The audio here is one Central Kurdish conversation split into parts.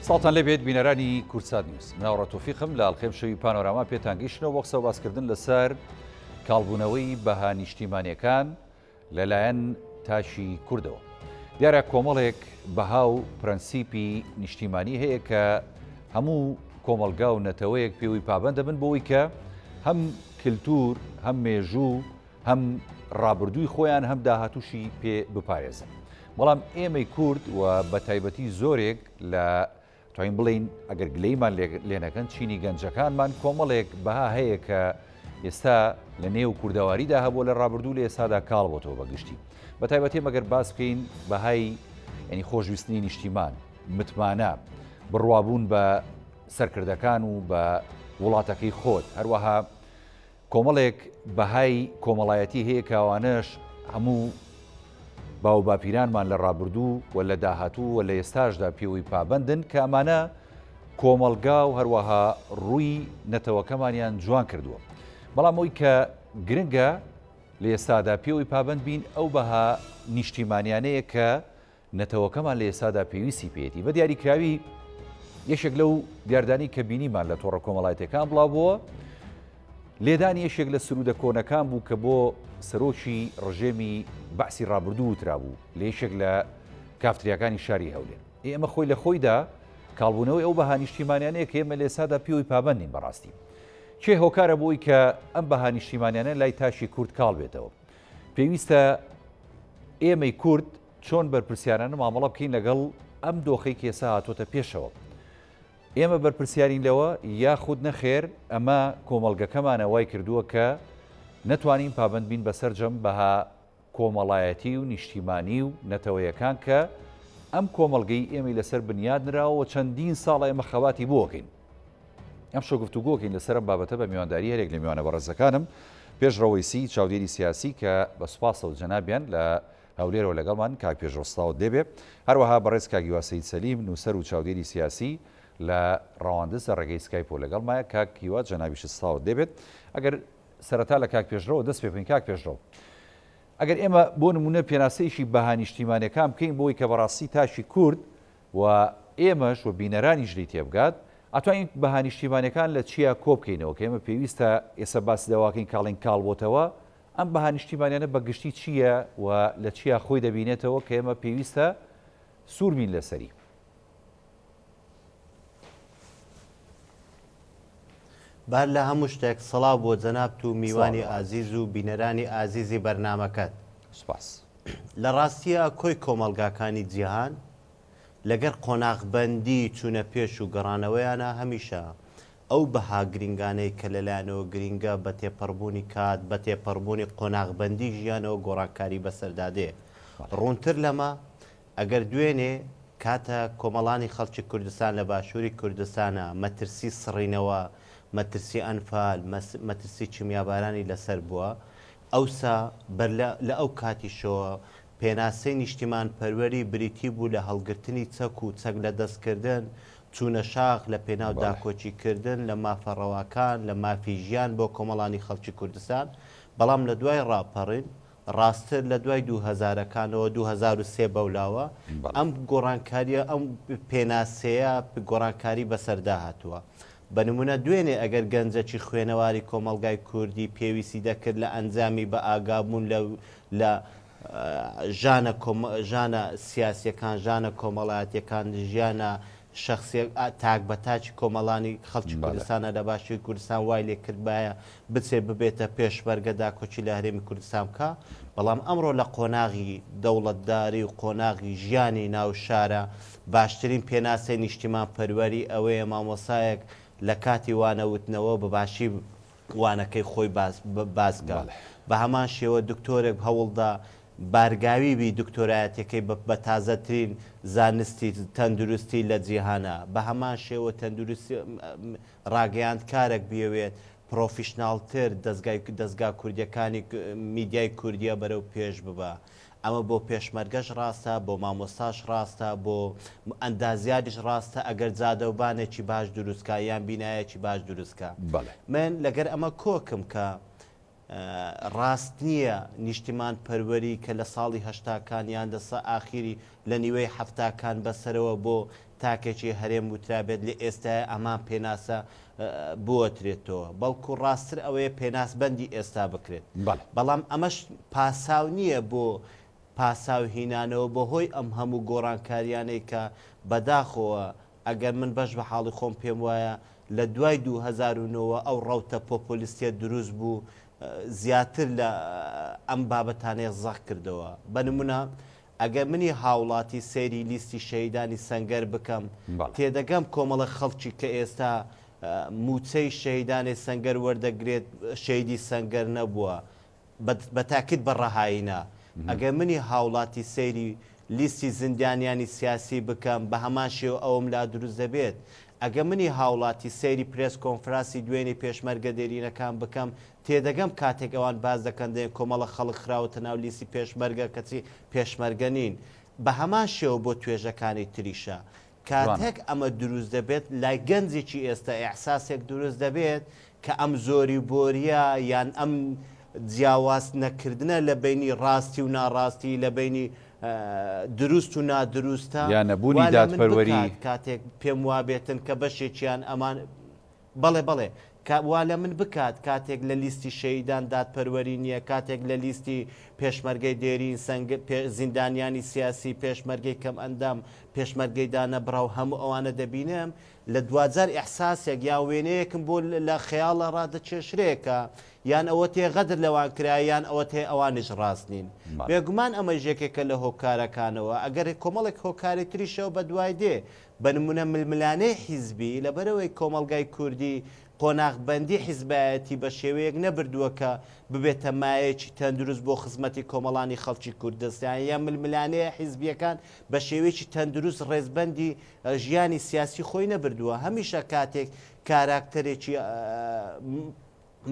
سڵاوتان لێبێت بینەرانی کوردسات نیوز من هاوڕا تۆفیقم لە ئەڵقەی شەوی پانۆراما پێتان گەیشتنەوە بۆ قسە و باسکردن لەسەر کاڵبوونەوەی بەها نیشتیمانیەکان لەلایەن تاکی کوردەوە. دیارە کۆمەڵێک بەها و پرەنسیپی نیشتیمانی هەیە کە هەموو کۆمەڵگا و نەتەوەیەک پێوەی پابەند دەبن بۆی کە هەم کلتور هەم مێژوو هەم ڕابردووی خۆیان هەم داهاتووشی پێ بپارێزن. بەڵام ئێمەی کورد و بە تایبەتی زۆرێک لە توانین بڵێین ئەگەر گلەیمان لێ نەکەن چینی گەنجەکانمان کۆمەڵێک بەها هەیە کە ئێستا لە نێو کوردەواریدا هەبووە لە ڕابردوو لە ئێستادا کاڵ بۆتەوە بە گشتی بە تایبەتی مەگەر باس بکەین بەهای ینی خۆشویستنی نیشتیمان متمانە بڕوابوون بە سەرکردەکان و بە وڵاتەکەی خۆت هەروەها کۆمەڵێک بەهای کۆمەڵایەتی هەیە کە ئەوانەش هەموو باوباپیرانمان لە ڕابردوو و لە داهاتوو و لە ئێستاشدا پێوەی پابەندن کە ئەمانە کۆمەڵگا و هەروەها ڕووی نەتەوەکەمانیان جوان کردووە. بەڵام ئەوی کە گرنگە لە ئێستادا پێوەی پابەند بین ئەو بەها نیشتیمانیانەیە کە نەتەوەکەمان لە ئێستادا پێویستی پێیەتی. بە دیاریکراوی یەکێک لەو دیاردانەی کە بینیمان لە تۆڕە کۆمەڵایەتیەکان بڵاوبووە، لێدانی یەکێک لە سرودە کۆنەکان بوو کە بۆ سەرۆکی ڕژێمی بەعسی ڕابردوو وترابوو لە یەکێک لە کافتریاکانی شاری هەولێر. ئێ ئەمە خۆی لە خۆیدا کاڵبوونەوەی ئەو بەها نیشتیمانیانەیە کە ئێمە لە ئێستادا پێوەی پابەند نین بەڕاستی. کێ هۆکارە بۆی کە ئەم بەها نیشتیمانیانە لای تاکی کورد کاڵ بێتەوە؟ پێویستە ئێمەی کورد چۆن بەرپرسیارانە مامەڵە بکەین لەگەڵ ئەم دۆخەی کە ئێستا هاتۆتە پێشەوە؟ ئێمە بەرپرسیارین لەوە یاخود نەخێر ئەمە کۆمەڵگەکەمانە وای کردووە کە نەتوانین پابەند بین بە سەرجەم بەها کۆمەڵایەتی و نیشتیمانی و نەتەوەیەکان کە ئەم کۆمەڵگەی ئێمەی لەسەر بنیاد نراوە و چەندین ساڵە ئێمە خەباتی بۆکەین. ئەمشەو گفتوگۆکەین لەسەر ئەم بابەتە بە میوانداری هەرێک لە میوانە بەڕێزەکانم پێشڕەو وەیسی چاودێری سیاسی کە بە سوپاسەوە جەنابیان لە هەولێرەوە لەگەڵمان کاک پێشڕەو سڵاوت لێبێ هەروەها بەڕێز کاک هیوا سەید سەلیم نووسەر و چاودێری سیاسی لە ڕەواندز لە ڕێگەی سکایپەوە لەگەڵمایە کاک هیوا جەنابیشت سڵاوت لێبێت ئەگەر سەرەتا لە کاک پێشڕەوە دەست پێ بکەین کاک پێشڕەو ئەگەر ئێمە بۆ نمونە پێناسەیەکی بەها نیشتیمانیەکان بکەین بۆی کە بەڕاستی تاکی کورد و ئێمەش و بینەرانیش لێی تێبگات، ئەتوانین بەها نیشتیمانیەکان لە چیا کۆبکەینەوە کە ئێمە پێویستە ئێستا باسی لەوەکەین کاڵین کاڵ بۆتەوە، ئەم بەها نیشتیمانیانە بە گشتی چییە و لە چیا خۆی دەبینێتەوە کە ئێمە پێویستە سوور بین لەسەری؟ بەر لە هەموو شتێک سڵاو بۆ جەنابت و میوانی ئازیز و بینەرانی ئازیزی بەرنامەکەت. سوپاس. لە ڕاستیا کۆی کۆمەڵگاکانی جیهان لەگەر قۆناغبەندی چوونە پێش و گەڕانەوەیانا هەمیشە ئەو بەها گرینگانەی کە لەلایانەوە گرینگە بە تێپەڕبوونی کات، بە تێپەڕبوونی قۆناغبەندی ژیانەوە گۆڕانکاری بەسەردا دێ. ڕوونتر لەمە، ئەگەر دوێنێ کاتە کۆمەڵانی خەڵکی کوردستان لە باشووری کوردستانا مەترسی سڕینەوە، مەترسی ئەنفال، مەترسی کیمیابارانی لەسەر بووە، ئەوسا بەر لە ئەو کاتیشەوە پێناسەی نیشتیمانپەروەری بریتی بوو لە هەڵگرتنی چەک و چەک لە دەست کردن، چوونە شاخ لە پێناو داکۆکی کردن لە مافە ڕەواکان، لە مافی ژیان بۆ کۆمەڵانی خەڵکی کوردستان، بەڵام لە دوای ڕاپەڕین، ڕاستتر لە دوای دوو هەزارەکانەوە، 2003 بەولاوە، ئەم گۆڕانکارییە، ئەم پێناسەیە گۆڕانکاری بەسەردا هاتووە. بە نموونە دوێنێ ئەگەر گەنجەکی خوێنەواری کۆمەڵگای کوردی پێویستی دەکرد لە ئەنجامی بە ئاگابوون لە لە ژانە ژانە سیاسیەکان، ژانە کۆمەڵایەتیەکان، ژیانە شەخسیە تاک بە تاکی کۆمەڵانی خەڵکی کوردستانە لە باشووری کوردستان وای لێ کردبایە بچێ ببێتە پێشمەرگە داکۆکی لە هەرێمی کوردستان بکا، بەڵام ئەمڕۆ لە قۆناغی دەوڵەتداری و قۆناغی ژیانی ناو شارە باشترین پێناسەی نیشتیمانپەروەری ئەوەیە مامۆستایەک لە کاتی وانە وتنەوە بە باشی وانەکەی خۆی باس بکا، بە هەمان شێوە دکتۆرێک هەوڵدا بارگاوی بی دکتۆرایەتیەکەی بە تازەترین زانستی تەندروستی لە جیهانا، بە هەمان شێوە تەندروستی ڕاگەیاندکارەک بیەوێت پڕۆفیشناڵتر دەزگای دەزگا کوردیەکانی میدیای کوردیە بەرەو پێش ببا. ئەمە بۆ پێشمەرگەش ڕاستە، بۆ مامۆستاش ڕاستە، بۆ ئەندازیاریش ڕاستە ئەگەر جادەوبانێکی باش دروست کا یان بینایەکی باش دروست کا. بەڵێ. من لەگەر ئەمە کۆکم کە. ڕاست نییە نیشتیمان پەروەری کە لە ساڵی هەشتاکان یان لە سە ئاخیری لە نیوەی حەفتاکان بەسەرەوە بۆ تاکێکی هەرێم وترابێت لە ئێستایا ئەمان پێناسە بوەترێتەوە بەڵکو ڕاستتر ئەوەیە پێناسبەندی ئێستا بکرێت بەڵێ. بەڵام ئەمەش پاساو نییە بۆ پاساو هینانەوە بەهۆی ئەم هەموو گۆڕانکاریانەی کە بەداخەوە ئەگەر من بەش بە حاڵی خۆم پێم وایە لە دوای 2009 وە ئەو ڕەوتە پۆپۆلیستیە دروست بوو زیاتر لە ئەم بابەتانەی زەق کردەوە. بە نمونە ئەگەر منی هاوڵاتی سەیری لیستی شەهیدانی سەنگەر بکەم تێدەگەم کۆمەڵە خەڵکی کە ئێستا موچەی شەهیدانی سەنگەر وەردەگرێت شەهیدی سەنگەر نەبووە بە تاکید بە ڕەهایی نا. ئەگەر منی هاوڵاتی سەیری لیستی زیندانیانی سیاسی بکەم بە هەمان شێوە ئەوەم لا دروست دەبێت. ئەگەر منی هاوڵاتی سەیری پرێس کۆنفراسی دوێنێی پێشمەرگە دێرینەکان بکەم تێدەگەم کاتێک ئەوان باس دەکەن دەێن کۆمەڵە خەڵک خراوەتە ناو لیستی پێشمەرگە کەچی پێشمەرگە نین. بە هەمان شێوە بۆ توێژەکانی تریشە. کاتێک ئەمە دروست دەبێت لای گەنجێکی ئێستا ئیحساسێک دروست دەبێت کە ئەم زۆری و بۆریە یان ئەم جیاواز نەکردنە لە بەینی ڕاستی و ناڕاستی لە بەینی دروست و نادروستە یا نەبوونی وا لە من دادپەروەری. بکات کاتێک پێم وابێتن کە بەشێکیان ئەمان بەڵێ بەڵێ کە وا لە من بکات کاتێک لە لیستی شەهیدان دادپەروەری نییە، کاتێک لە لیستی پێشمەرگەی دێرین، سەنگ، زیندانیانی سیاسی، پێشمەرگەی کەمئەندام، پێشمەرگەی دانەبڕاو هەموو ئەوانە دەبینم، لە دواجار ئیحساسێک یان وێنەیەکم بۆ لە خەیاڵا ڕادەکێشرێ کە یان ئەوەتێ غەدر لەوان کرایە یان ئەوەتێ ئەوانیش ڕاست نین. بێگومان ئەمەیش یەکێکە لە هۆکارەکانەوە، ئەگەر کۆمەڵێک هۆکاری تریشەوە بەدوای دێ، بە نموونە ململانێی حیزبی، لەبەرئەوەی کۆمەڵگای کوردی قۆناغبەندی حیزبایەتی بە شێوەیەک نەبردووە کە ببێتە مایەیەکی تەندروست بۆ خزمەتی کۆمەڵانی خەڵکی کوردستان یان ململانێ حیزبییەکان بە شێوەیەکی تەندروست ڕێزبەندی ژیانی سیاسی خۆی نەبردووە هەمیشە کاتێک کاراکتەرێکی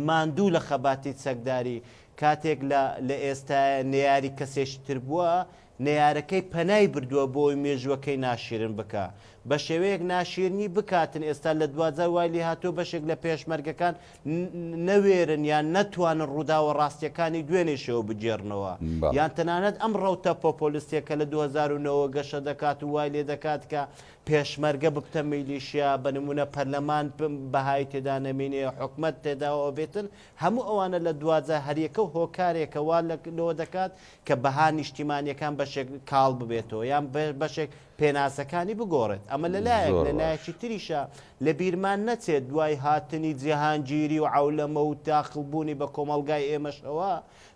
ماندوو لە خەباتی چەکداری، کاتێک لە لە ئێستایە نەیاری کەسێکی تر بووە، نەیارەکەی پەنای بردووە بۆی مێژووەکەی ناشیرن بکا. بە شێوەیەک ناشیرنی بکاتن ئێستا لە دواجار وای لێهاتووە بەشێک لە پێشمەرگەکان نەوێرن یان نەتوانن ڕووداوە ڕاستییەکانی دوێنێشەوە بگێڕنەوە. یان تەنانەت ئەم ڕەوتە پۆپۆلیستیە کە لە 2009 وە گەشە دەکات و وای لێدەکات کە پێشمەرگە ببتە میلیشیا، بە نموونە پەرلەمان بەهای تێدا نەمینێ، حکومەت تێدا بێتن، هەموو ئەوانە لە دواجار هەریەکەو هۆکارێکە وا لەوە دەکات کە بەها نیشتیمانیەکان بەشێک کاڵ ببێتەوە یان بەشێک پێناسەکانی بگۆڕێت. ئەمە لە لایەک، زۆر لە باش. لایەکی تریشە لە بیرمان نەچێت دوای هاتنی جیهانگیری و عەولەمە و داخڵ بوونی بە کۆمەڵگای ئێمەشەوە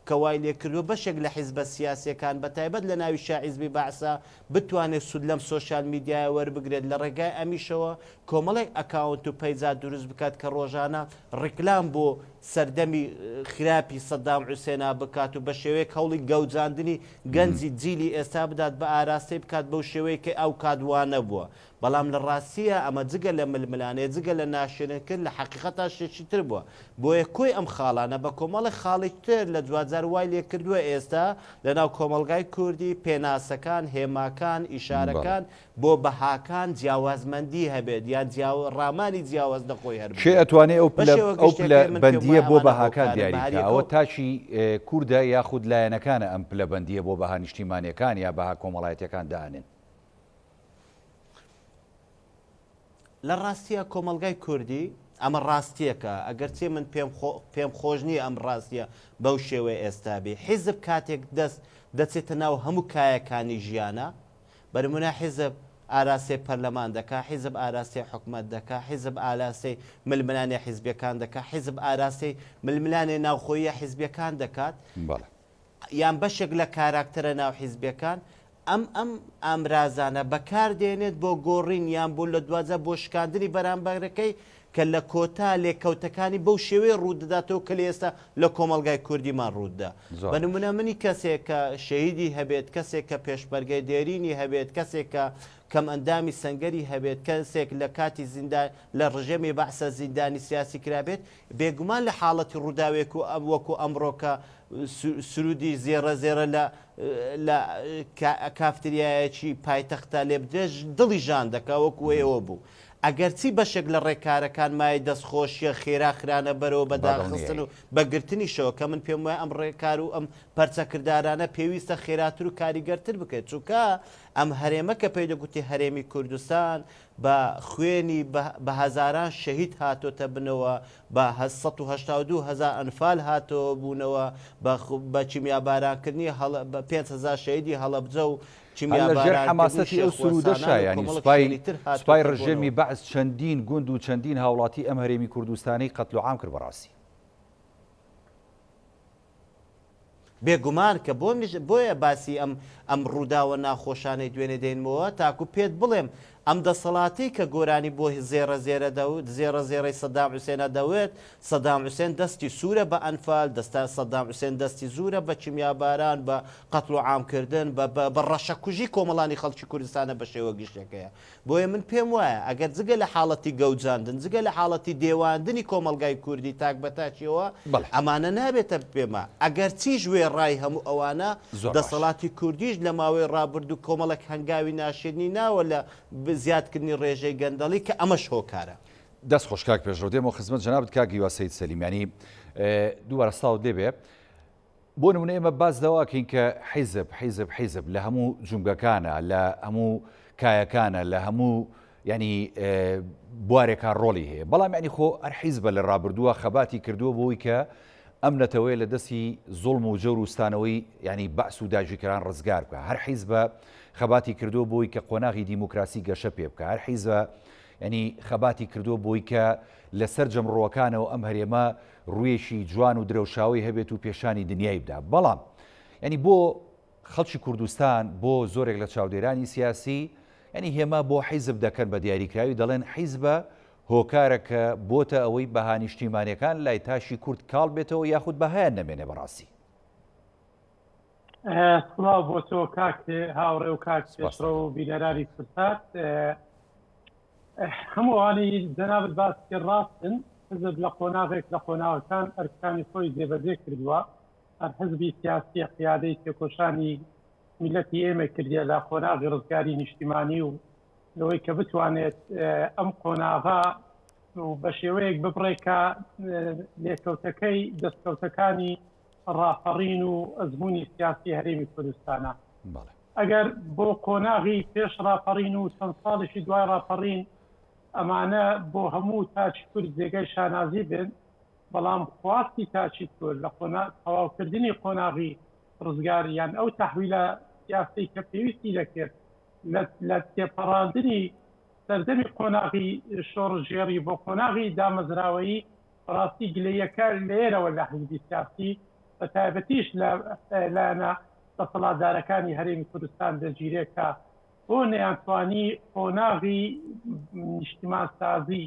کە وای لێکردووە بەشێک لە حیزبە سیاسیەکان بە تایبەت لە ناویشا حیزبی بەعسا بتوانێت سوود لەم سۆشیال میدیایە وەربگرێت لە ڕێگای ئەمیشەوە کۆمەڵێک ئەکاونت و پەیجات دروست بکات کە ڕۆژانە ڕیکلام بۆ سەردەمی خراپی سەدام حوسێنا بکات و بە شێوەیەک هەوڵی گەوجاندنی گەنجی جیلی ئێستا بدات بە ئاراستەی بکات بەو شێوەیە کە ئەو کات وا نەبووە بەڵام لە ڕاستییا ئەمە جگە لە ململانێ، جگە لە ناشرین کرد، لە حەقیقەتا شتێکی تر بووە. بۆیە کۆی ئەم خاڵانە بە کۆمەڵێک خاڵی تر لە دواجار وای لێ کردووە ئێستا لە ناو کۆمەڵگای کوردی پێناسەکان، هێماکان، ئیشارەکان بۆ بەهاکان جیاوازمەندی هەبێت یان ڕامانی جیاواز لە خۆی کێ هەربگرێت. ئەتوانێ ئەو بە پلە شێوە ئەو پلە گشتیەکەی من پێم بەندییە وایە بۆ ئەمانە بەهاکان هۆکارن دیاری بە بکا؟ هەریەکە ئەوە و تاکی کوردە یاخود لایەنەکانە ئەم پلە بەندییە بۆ بەها نیشتیمانییەکان یا بەها کۆمەڵایەتییەکان دائەنێن؟ لە ڕاستیا کۆمەڵگای کوردی، ئەمە ڕاستیەکە، ئەگەرچی من پێم پێم خۆش نییە ئەم ڕاستیە بەو شێوەیە ئێستا بی، حیزب کاتێک دەست دەچێتە ناو هەموو کایەکانی ژیانە، بە نموونە حیزب ئاراستەی پەرلەمان دەکا، حیزب ئاراستەی حکومەت دەکا، حیزب ئاراستەی ململانێ حیزبیەکان دەکا، حیزب ئاراستەی ململانێ ناوخۆییە حیزبیەکان دەکات، بەڵێ. یان بەشێک لە کاراکتەرە ناوحیزبیەکان ئەم ئەم ئامرازانە بەکار دێنێت بۆ گۆڕین یان بۆ لە دواجار بۆ شکاندنی بەرامبەرەکەی کە لە کۆتا لێکەوتەکانی بەو شێوەیە ڕوودەداتەوە کە لە ئێستا لە کۆمەڵگای کوردیمان ڕووددا. زۆر بە باش. نمونە منی کەسێک کە شەهیدی هەبێت، کەسێک کە پێشمەرگەی دێرینی هەبێت، کەسێک کە کەمئەندامی سەنگەری هەبێت، کەسێک لە کاتی زیندان لە ڕژێمی بەعسا زیندانی سیاسی کرابێت، بێگومان لە حاڵەتی ڕووداوێک و وەکو ئەمڕۆ کە سرودی زێڕە زێڕە لە لە کافتریایەکی پایتەختا لێبدرێت دڵی ژان دەکا وەکو ئێوە بوو. ئەگەرچی بەشێک لە ڕێکارەکان مایەی دەستخۆشیە خێرا خرانە بەرەوە بە داخستن و بە گرتنیشەوە کە من پێم وایە ئەم ڕێکار و ئەم پەرچەکردارانە پێویستە خێراتر و کاریگەرتر بکرێت چونکە ئەم هەرێمە کە پێی دەگوتی هەرێمی کوردستان بە خوێنی بە هەزاران شەهید هاتۆتە بنەوە بە 182 هەزار ئەنفال هاتەوە بوونەوە بە کیمیابارانکردنی 5 هەزار شەهیدی هەڵەبجە و هەر لە ژێر حەماسەتی ئەو سروودەشا یانی سوپای سوپای ڕژێمی بەعس چەندین گوند و چەندین هاوڵاتی ئەم هەرێمی کوردستانەی قەتل و عام کرد بەڕاستی. بێگومان کە بۆ بۆیە باسی ئەم ئەم ڕووداوە ناخۆشانەی دوێنێ دێنمەوە تاکو پێت بڵێم ئەم دەسەڵاتەی کە گۆرانی بۆ زێڕە زێرە دەوت زێڕە زێڕەی سەدام حوسێنە دەوت سەدام حوسێن دەستی سوورە بە ئەنفال دەستا سەدام حوسێن دەستی زوورە بە کیمیاباران بە قەتڵ و عام کردن بە بە بە ڕەشەکوژی کۆمەڵانی خەڵکی کوردستانە بە شێوە گشتەکەیە بۆیە من پێم وایە ئەگەر جگە لە حاڵەتی گەوجاندن جگە لە حاڵەتی دێواندنی کۆمەڵگای کوردی تاک بە تاکیەوە بەڵێ. ئەمانە نابێتە پێما ئەگەرچیش وێڕای هەموو ئەوانە زۆر باش. دەسەڵاتی کوردیش لە ماوەی ڕابردوو کۆمەڵێک هەنگاوی ناشرینی ناوە لە زیادکردنی ڕێژەی گەندەڵی کە ئەمەش هۆکارە. دەست خۆش کاک پێشڕەو دێمەوە خزمەت جەنابت کاک هیوا سەید سەلیم یانی دووبارە سڵاوت لێ بێ بۆ نمونە ئێمە باس لەوە ئەکەین کە حیزب حیزب حیزب لە هەموو جومگەکانە لە هەموو کایەکانە لە هەموو ینی بوارێکا ڕۆڵی هەیە بەڵام ینی خۆ هەر حیزبە لە ڕابردووە خەباتی کردووە بۆی کە ئەم نەتەوەیە لە دەستی زوڵم و جەور و ستانەوەی ینی بەعس و داگیرکەران ڕزگار بکە هەر حیزبە خەباتی کردووە بۆی کە قۆناغی دیموکراسی گەشە پێ بکە هەر حیزبە ینی خەباتی کردووە بۆی کە لە سەرجەم ڕووەکانەوە ئەم هەرێمە ڕوویەکی جوان و درەوشاوەی هەبێت و پێشانی دنیای بدا بەڵام ینی بۆ خەڵکی کوردستان بۆ زۆرێک لە چاودێرانی سیاسی ینی هێما بۆ حیزب دەکەن بە دیاریکراوی دەڵێن حیزبە هۆکارە کە بۆتە ئەوەی بەها نیشتیمانیەکان لای تاشی کورد کاڵ بێتەوە یاخود بەهایان نەمێنێ بەڕاستی. سڵاو بۆ تۆ کاک هاوڕێ و کاک پێشڕەو و بینەرانی کوردسات. هەموو ئەوانەی جەنابت باست کرد ڕاستن، حزب لە قۆناغێک لە قۆناغەکان ئەرکەکانی خۆی جێبەجێ کردووە، هەر حزبی سیاسییە قیادەی تێکۆشانی میللەتی ئێمەی کردیە لە قۆناغی ڕزگاری نیشتیمانی و لەوەی کە بتوانێت ئەم قۆناغە و بە شێوەیەک ببڕێ کە لێکەوتەکەی دەستکەوتەکانی ڕاپەڕین و ئەزموونی سیاسی هەرێمی کوردستانە. ئەگەر بۆ قۆناغی پێش ڕاپەڕین و چەند ساڵێکی دوای ڕاپەڕین ئەمانە بۆ هەموو تاکی کورد جێگای شانازی بن، بەڵام خواستی تاکی کورد لە تەواوکردنی قۆناغی ڕزگاری یان ئەو تەحویلە سیاسەی کە پێویستی دەکرد لە تێپەڕاندنی سەردەمی قۆناغی شۆڕشگێڕی بۆ قۆناغی دامەزراوەیی، بەڕاستی گلەییەکە لێرەوە لە حزبی سیاسی بە تایبەتیش لە لایەنە دەسەڵاتدارەکانی هەرێمی کوردستان دەگیرێ کە بۆ نەیانتوانی قۆناغی نیشتیمانسازی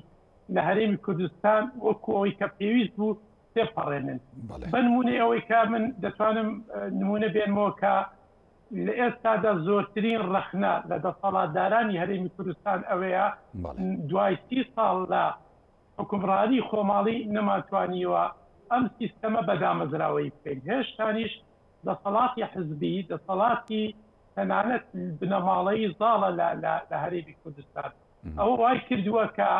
لە هەرێمی کوردستان وەکو ئەوەی کە پێویست بوو تێپەڕێنن. بە نمونەی ئەوەی کە من دەتوانم نمونە بێنمەوە کە لە ئێستادا زۆرترین ڕەخنە لە دەسەڵاتدارانی هەرێمی کوردستان ئەوەیە دوای 30 ساڵ لە حوکمڕانی خۆماڵی نەمانتوانیوە ئەم سیستەمە بە دامەزراوەیی بکەین. هێشتانیش دەسەڵاتی حزبی، دەسەڵاتی تەنانەت بنەماڵەیی زاڵە لە هەرێمی کوردستان. ئەوە وای کردووە کە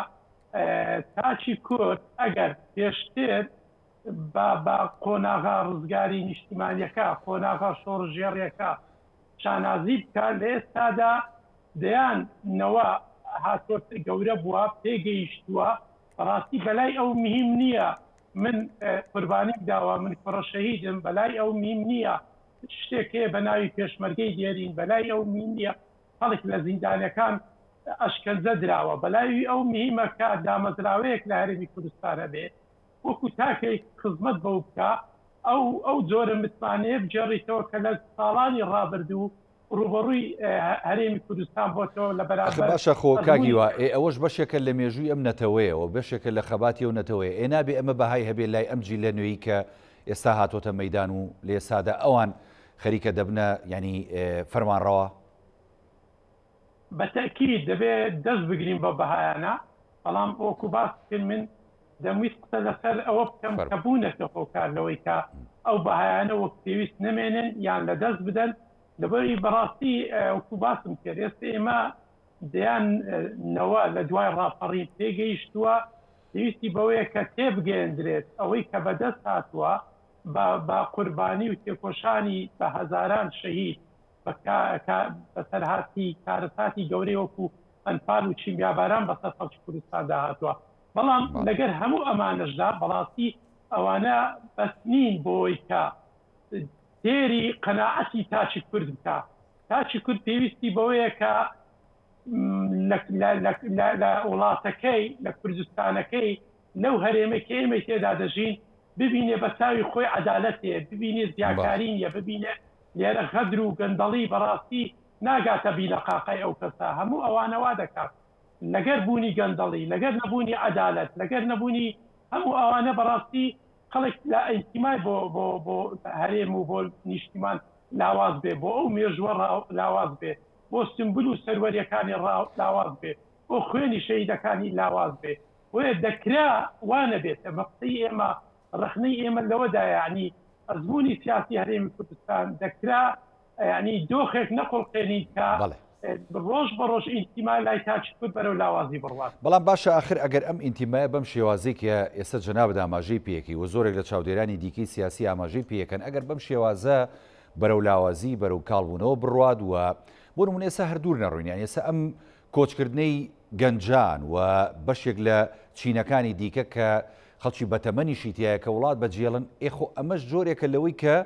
تاکی کورد ئەگەر پێشتر بە قۆناغە ڕزگاری نیشتیمانیەکە، قۆناغە شۆڕشگێڕیەکە شانازی بکا، لە ئێستادا دەیان نەوە هاتۆتە گەورە بووە، پێگەیشتووە، بەڕاستی بەلای ئەو مهیم نییە من قوربانیم داوە، من کوڕە شەهیدم، بەلای ئەو مهیم نییە شتێک هەیە بە ناوی پێشمەرگەی دێرین، بەلای ئەو مهیم نییە خەڵک لە زیندانەکان ئەشکەنجە دراوە، بەلای ئەو مهیمە کە دامەزراوەیەک لە هەرێمی کوردستان هەبێ وەکو تاکێک خزمەت بەو بکا، ئەو ئەو جۆرە متمانەیە بگێڕیتەوە کە لە ساڵانی ڕابردوو ڕووبەڕووی هەرێمی کوردستان بۆتەوە لە ئەخ بەرامبەر باشە خۆ کاک ئەزموونی هیوا ئێ ئەوەش بەشێکە لە مێژووی ئەم نەتەوەیەوە بەشێکە لە خەباتی ئەو نەتەوەیە ئێ نابێ ئەمە بەهای هەبێ لای ئەم جیلە نوێی کە ئێستا هاتۆتە مەیدان و لە ئێستادا ئەوان خەریکە دەبنە یانی فەرمانڕەوا؟ بە تەئکید دەبێ دەست بگرین بەو بەهایانە، بەڵام وەکو باست کرد من دەمویست قسە لەسەر ئەوە بکەم کە بوونەتە هۆکار لەوەی کە ئەو بەهایانە وەک پێویست نەمێنن یان لەدەست بدەن، لەبەرئەوەی بەڕاستی وەکو باسم کرد ئێستا ئێمە. دەیان نەوە لە دوای ڕاپەڕین پێگەیشتووە، پێویستی بەوەیە کە تێبگەیەندرێت ئەوەی کە بەدەست هاتووە بە بە قوربانی و تێکۆشانی بە هەزاران شەهید، بە بەسەرهاتی کارەساتی گەورەی وەکو ئەنفال و کیمیاباران بەسەر خەڵکی کوردستاندا هاتووە. بەڵام لەگەر هەموو ئەمانەشدا بەڕاستی ئەوانە بەس نین بۆی کە تێری قەناعەتی تاکی کورد بکا. تاکی کورد پێویستی بەوەیە کە لە وڵاتەکەی، لە کوردستانەکەی، لەو هەرێمەی کە ئێمەی تێدا دەژین ببینێ بە چاوی خۆی عەدالەت هەیە، ببینێ جیاکاری نییە، ببینێ لێرە غەدر و گەندەڵی بەڕاستی ناگاتە بیلەقاقای ئەو کەسە. هەموو ئەوانە وا دەکات لەگەر بوونی گەندەڵی، لەگەر نەبوونی عەدالەت، لەگەر نەبوونی هەموو ئەوانە بەڕاستی خەڵک لە ئینتیمای بۆ بۆ بۆ هەرێم و بۆ نیشتیمان لاواز بێ، بۆ ئەو مێژووە لاواز بێ، بۆ سمبل و سەروەریەکانی لاواز بێ، بۆ خوێنی شەهیدەکانی لاواز بێ. بۆیە دەکرا وا نەبێت. ئەمە قسەی ئێمە، ڕەخنەی ئێمە لەوەدایە یەعنی ئەزموونی سیاسی هەرێمی کوردستان دەکرا یەعنی دۆخێک نەخوڵقێنین کە ڕۆژ بە ڕۆژ ئینتیما لای تاکی کورد بەرەو لاوازی بڕوات. بەڵام باشە ئاخر ئەگەر ئەم ئینتیمایە بەم شێوازەی کە ئێستا جەنابت ئاماژەی پێکەی و زۆرێک لە چاودێرانی دیکەی سیاسی ئاماژەی پێکەن ئەگەر بەم شێوازە بەرەو لاوازی بەرەو کاڵبوونەوە بڕوات و بۆ نمونە ئێستا هەر دوور نەڕۆین یانی ئێستا ئەم کۆچکردنەی گەنجان و بەشێک لە چینەکانی دیکە کە خەڵکی بەتەمەنیشی تیایە کە وڵات بەجێڵن، ئێ خۆ ئەمەش جۆرێکە لەوەی کە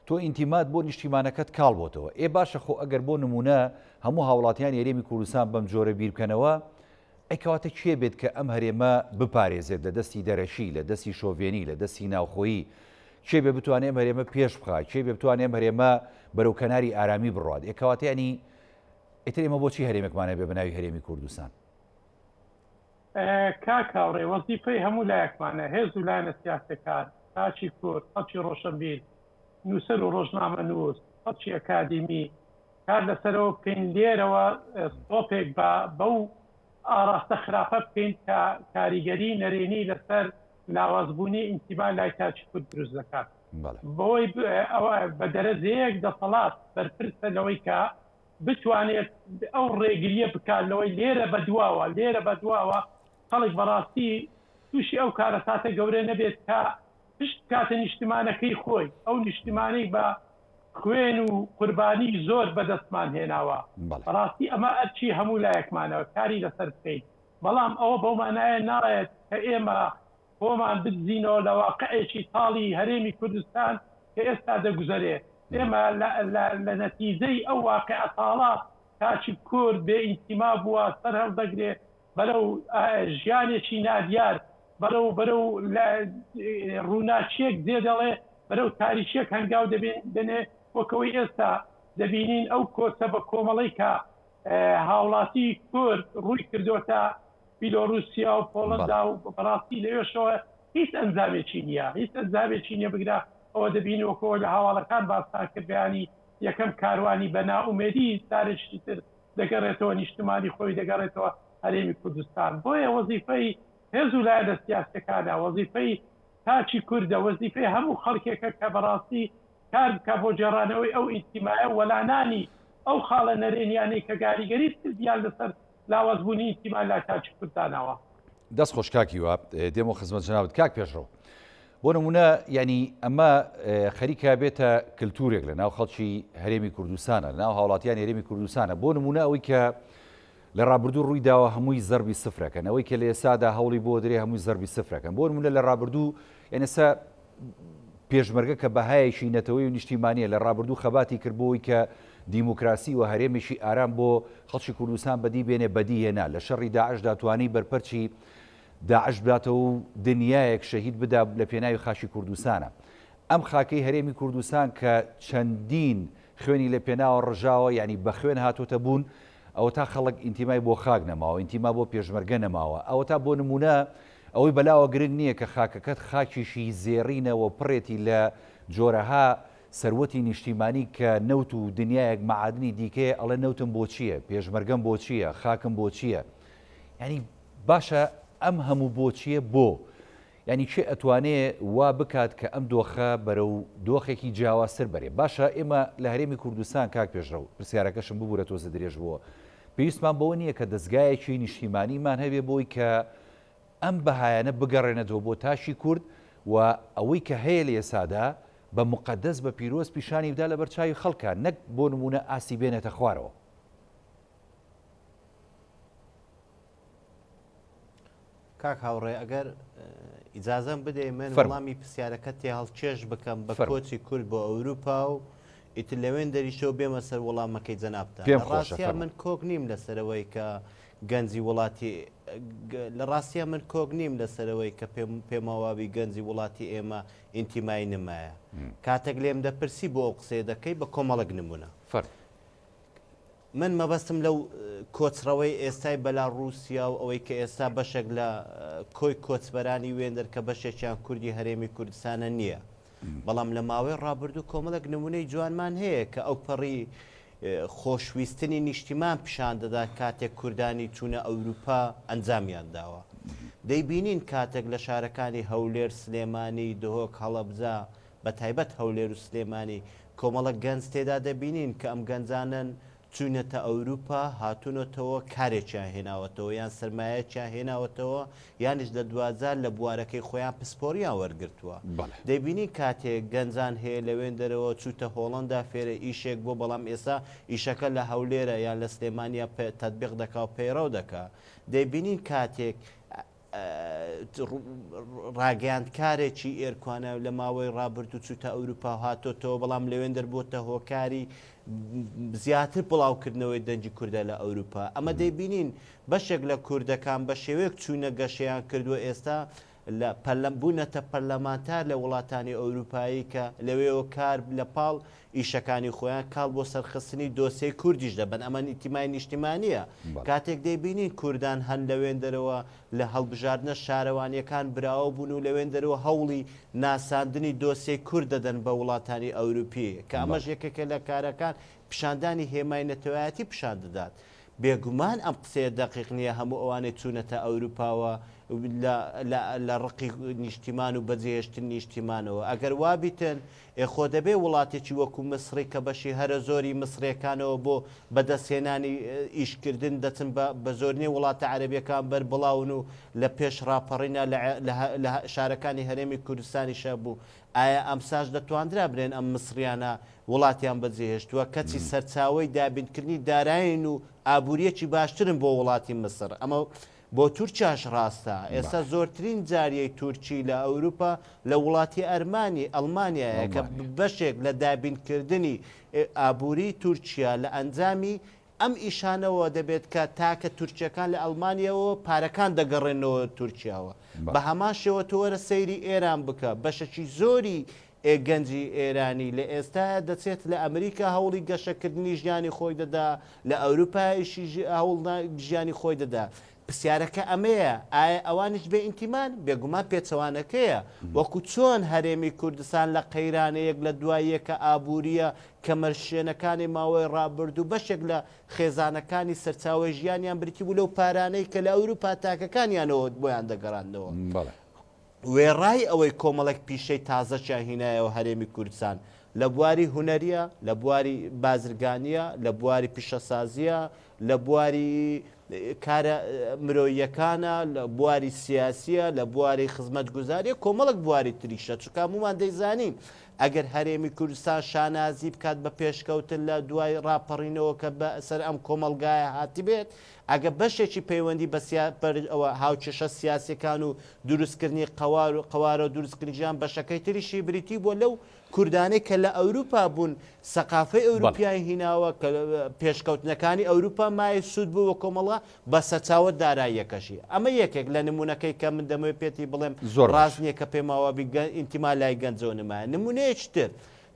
تۆ ئینتیمات بۆ نیشتیمانەکەت کاڵ بۆتەوە. ئێ باشە خۆ ئەگەر بۆ نموونە هەموو هاوڵاتیانی هەرێمی کوردستان بەم جۆرە بیر بکەنەوە، ئەی کەواتە کێ بێت کە ئەم هەرێمە بپارێزێت لە دەستی دەرەکی، لە دەستی شۆڤێنی، لە دەستی ناوخۆیی؟ کێ بێ بتوانێ ئەم هەرێمە پێش بخا؟ کێ بێ بتوانێ ئەم هەرێمە بەرەو کەناری ئارامی بڕوات؟ ئێ کەواتە یانی ئیتر ئێمە بۆچی هەرێمێکمان هەبێ بە ناوی هەرێمی کوردستان؟ کاک هاوڕێ وەزیفەی هەموو لایەکمانە، هێز و لایەنە سیاسیەکان، تاکی کورد، خەڵکی ڕۆشنبیر، نووسەر و ڕۆژنامەنووس، خەڵکی ئەکادیمی، کار لەسەرەوە بکەین لێرەوە ستۆپێک بە بەو ئاڕاستە خراپە بکەین کە کاریگەری نەرێنی لەسەر لاوازبوونی ئینتیما لای تاکی کورد دروست دەکات. بەوەی ئەوە بە دەرەجەیەک دەسەڵات بەرپرسە لەوەی کە بتوانێت ئەو ڕێگرییە بکات لەوەی لێرە بەدواوە لێرە بەدواوە خەڵک بەڕاستی تووشی ئەو کارەساتە گەورە نەبێت کە پشت بکاتە نیشتمانەکەی خۆی، ئەو نیشتمانەی بە خوێن و قوربانی زۆر بەدەستمان هێناوە. بەڕاستی ئەمە ئەرکی هەموو لایەکمانە کاری لەسەر بکەین، بەڵام ئەوە بەو مانایە نایەت کە ئێمە خۆمان بدزینەوە لە واقعێکی تاڵی هەرێمی کوردستان کە ئێستا دەگوزەرێ. ئێمە لە نەتیجەی ئەو واقعە تاڵە تاکی کورد بێ ئینتیما بووە، سەر هەڵدەگرێ بەرەو ژیانێکی نادیار، بەرەو بەرەو ڕووناکییەک جێ دەڵێ، بەرەو تاریکییەک هەنگاو دەنێ، وەک ئەوەی ئێستا دەبینین ئەو کۆچە بە کۆمەڵەی کە هاوڵاتی کورد ڕووی کردۆتە بیلۆروسیا و پۆڵەندا و بەڕاستی لەوێشەوە هیچ ئەنجامێکی نییە هیچ ئەنجامێکی نییە بگرە ئەوە دەبینی وەکەوە لە هەواڵەکان باستان کرد بەیانی یەکەم کاروانی بە نائومێدی جارێکی تر دەگەڕێتەوە نیشتمانی خۆی دەگەڕێتەوە هەرێمی کوردستان بۆیە وەزیفەی هێز و لایەنە سیاسیەکانە وەزیفەی تاکی کوردە وەزیفەی هەموو خەڵکێکە کە بەڕاستی کار بکا بۆ گێڕانەوەی ئەو ئینتیمایە و وەلانانی ئەو خاڵە نەرێنیانەی کە گاریگەری سلبیان لەسەر لاوازبوونی ئینتیما لای تاکی کورد داناوە. دەست خۆش کاک هیوا، دێمەوە خزمەت جەنابت کاک پێشڕەو. بۆ نمونە یانی ئەمە خەریکە بێتە کلتورێک لە ناو خەڵکی هەرێمی کوردستانە لە ناو هاوڵاتیانی هەرێمی کوردستانە بۆ نمونە ئەوەی کە لە ڕابردوو ڕووی داوە هەمووی زەربی سفرەکەن ئەوەی کە لە ئێسادا هەوڵی بۆ درێ هەمووی زەربی سفرەکەن بۆ نمونە لە ڕابردوو یعنی ئێستا پێشمەرگە کە بەهایەکی نەتەوەی و نیشتیمانیە لە ڕابردوو خەباتی کرد بۆ ئەوەی کە دیموکراسی و هەرێمێکی ئارام بۆ خەڵکی کوردستان بەدی بێنێ بەدی هێنا لە شەڕی داعشدا توانی بەرپەرچی داعش بداتەوە و دنیایەک شەهید بدا لە پێناوی خاکی کوردستانە ئەم خاکەی هەرێمی کوردستان کە چەندین خوێنی لە پێناوە ڕژاوە یانی بە خوێن هاتۆتە بوون ئەوەتا خەڵک ئینتیمای بۆ خاک نەماوە ئینتیما بۆ پێشمەرگە نەماوە ئەوەتا بۆ نمونە ئەوەی بەلاوە گرنگ نییە کە خاکەکەت خاکیشی زێڕینە و پڕێتی لە جۆرەها سەروەتی نیشتیمانی کە نەوت و دنیایەک مەعادنی دیکەیە ئەڵێ نەوتم بۆ چییە پێشمەرگەم بۆ چییە خاکم بۆ چییە یانی باشە ئەم هەموو بۆچییە بۆ یانی کێ ئەتوانێ وا بکات کە ئەم دۆخە بەرەو دۆخێکی جیاوازتر بەرێ؟ باشە ئێمە لە هەرێمی کوردستان کاک پێشڕەو پرسیارەکەشم ببورە تۆزە درێژ بووە. پێویستمان بەوە نییە کە دەزگایەکی نیشتیمانیمان هەبێ بۆی کە ئەم بەهایانە بگەڕێنێتەوە بۆ تاکی کورد و ئەوەی کە هەیە لە ئێسادا بە موقەدەس بە پیرۆز پیشانی بدا لەبەر چاوی خەڵکا نەک بۆ نموونە ئاستی بێنێتە خوارەوە. کاک هاوڕێ ئەگەر ئیجازەم بدەی من وەڵامی پرسیارەکە تێهەڵکێش بکەم بە کۆچی کورد بۆ ئەوروپا و ئیتر لەوێن دەریشەوە بێمە سەر وەڵامەکەی جەنابتان. پێم خۆشە ڕاستیا من کۆک نیم لەسەرەوەی کە گەنجی وڵاتی لە ڕاستیا من کۆک نیم لەسەرەوەی کە پێم پێماوابی گەنجی وڵاتی ئێمە ئینتیمای نمایە. کاتێک لێم دەپرسی بۆ ئەو قسەیە دەکەی بە کۆمەڵک نمونە. فەرموو. من مەبەستم لەو کۆچڕەوەی ئێستای بەلاڕووسیا و ئەوەی کە ئێستا بەشێک لە کۆی کۆچبەرانی وێندەر کە بەشێکیان کوردی هەرێمی کوردستانە نییە. بەڵام لە ماوەی ڕابردوو کۆمەڵێک نمونەی جوانمان هەیە کە ئەو پەڕی خۆشویستنی نیشتیمان پیشان دەدا کاتێک کوردانی چوونە ئەوروپا ئەنجامیان داوە. دەیبینین کاتێک لە شارەکانی هەولێر، سلێمانی، دهۆک، هەڵەبجە، بە تایبەت هەولێر و سلێمانی کۆمەڵێک گەنج تێدا دەبینین کە ئەم گەنجانەن چووینەتە ئەوروپا هاتوونەتەوە کارێکیان هێناوەتەوە یان سەرمایەکیان هێناوەتەوە یانیش لە دواجار لە بوارەکەی خۆیان پسپۆریان وەرگرتووە. دەیبینین کاتێک گەنجان هەیە لەوێندەرەوە چووتە هۆڵەندا فێرە ئیشێک بووە بەڵام ئێستا ئیشەکە لە هەولێرە یان لە سلێمانیە تەتبیق دەکا و پەیڕەو دەکا. دەیبینین کاتێک ڕاگەیاندکارێکی ئێرکوانە لە ماوەی ڕابردوو چووتە ئەوروپا و هاتۆتەوە، بەڵام لەوێندەر بۆتە هۆکاری زیاتر بڵاوکردنەوەی دەنگی کوردە لە ئەوروپا. ئەمە دەیبینین بەشێک لە کوردەکان بە شێوەیەک چوونە گەشەیان کردووە ئێستا لە پەرلەم بوونەتە پەرلەمانتار لە وڵاتانی ئەوروپایی کە لەوێوە کار لە پاڵ ئیشەکانی خۆیان کاڵ بۆ سەرخستنی دۆسیەی کوردیش دەبەن، ئەمە ئینتیمای نیشتیمانییە. کاتێک دەیبینین کوردان هەن لەوێندەرەوە لە هەڵبژاردنە شارەوانییەکان براوە بوون و لەوێندەرەوە هەوڵی ناساندنی دۆسیەی کورد دەدەن بە وڵاتانی ئەوروپی، کە ئەمەش یەکێکە لە کارەکان پیشاندانی هێمای نەتەوایەتی پیشان دەدات. بێگومان ئەم قسەیە دەقیق نییە، هەموو ئەوانەی چوونەتە ئەوروپاوە لە لە لە ڕقی نیشتیمان و بەجێهێشتنی نیشتیمانەوە. ئەگەر وابیتن، ئێ خۆ دەبێ وڵاتێکی وەکو مسڕی کە بەشی هەرە زۆری مسڕیەکانەوە بۆ بەدەستهێنانی ئیشکردن دەچن بە بە زۆرینەی وڵاتە عەرەبیەکان بەربڵاون و لە پێش ڕاپەڕینا لە لە لە شارەکانی هەرێمی کوردستانیشا بوو ئایا ئەمساش دەتواندرا بلێن ئەم مسڕیانە وڵاتیان بەجێهێشتووە کەچی سەرچاوەی دابینکردنی داراین و ئابووریەکی باشترن بۆ وڵاتی مسڕ ئەمە بۆ تورکیاش ڕاستە. ئێستا زۆرترین جاریەی تورکی لە ئەوروپا لە وڵاتی ئەرمانی، ئەڵمانیایە کە بەشێک لە دابینکردنی ئابووری تورکیا لە ئەنجامی ئەم ئیشانەوە دەبێت کە تاکە تورکیەکان لە ئەڵمانیاوە پارەکان دەگەڕێنەوە تورکیاوە. بە هەمان شێوە تۆ وەرە سەیری ئێران بکە بەشەکی زۆری ئێ گەنجی ئێرانی لە ئێستایا دەچێت لە ئەمریکا هەوڵی گەشەکردنی ژیانی خۆی دەدا، لە ئەوروپایشی هەوڵ ژیانی خۆی دەدا. پرسیارەکە ئەمەیە، ئایا ئەوانیش بێ ئینتیمان؟ بێگومان پێچەوانەکەیە. وەکو چۆن هەرێمی کوردستان لە قەیرانە یەک لە دوای یەکە ئابوورییە کەمەرشکێنەکانی ماوەی ڕابردوو بەشێک لە خێزانەکانی سەرچاوەی ژیانیان بریتی بوو لەو پارانەی کە لە ئەوروپا تاکەکانیانەوە بۆیان دەگەڕاندنەوە. وێڕای ئەوەی کۆمەڵێک پیشەی تازەشیان هینایەوە هەرێمی کوردستان لە بواری هونەریە، لە بواری بازرگانیە، لە بواری پیشەسازیە، لە بواری کارە مرۆییەکانە، لە بواری سیاسیە، لە بواری خزمەتگوزاریە، کۆمەڵێک بواری تریشە، چونکە هەموومان دەیزانین ئەگەر هەرێمی کوردستان شانازی بکات بە پێشکەوتن لە دوای ڕاپەڕینەوە کە بەسەر ئەم کۆمەڵگایە هاتبێت، ئەگەر بەشێکی پەیوەندی بە سیا بەر ئەوە هاوکێشە سیاسیەکان و دروستکردنی قەوار و قەوارە و دروستکردنی ژیان بەشەکەی تریشی بریتی بووە لەو کوردانەی کە لە ئەوروپا بوون سەقافەی ئەوروپیان هیناوە کە پێشکەوتنەکانی ئەوروپا مایەی سوود بوو بە کۆمەڵگا بە سەرچاوە داراییەکەشی ئەمە یەکێک لە نمونەکەی کە من دەمەوێت پێتی بڵێم زۆر باش. ڕاست نییە کە پێماوابی گە ئینتیما لای گەنجەوە نمایە نمونەیەکی تر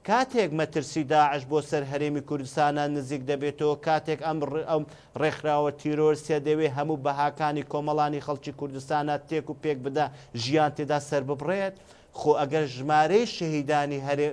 کاتێک مەترسی داعش بۆ سەر هەرێمی کوردستانە نزیک دەبێتەوە، کاتێک ئەم ئەم ڕێکخراوە تیرۆرستیە دەیەوێ هەموو بەهاکانی کۆمەڵانی خەڵکی کوردستانە تێک و پێک بدا، ژیان تێدا سەرببڕێت، خۆ ئەگەر ژمارەی شەهیدانی هەرێ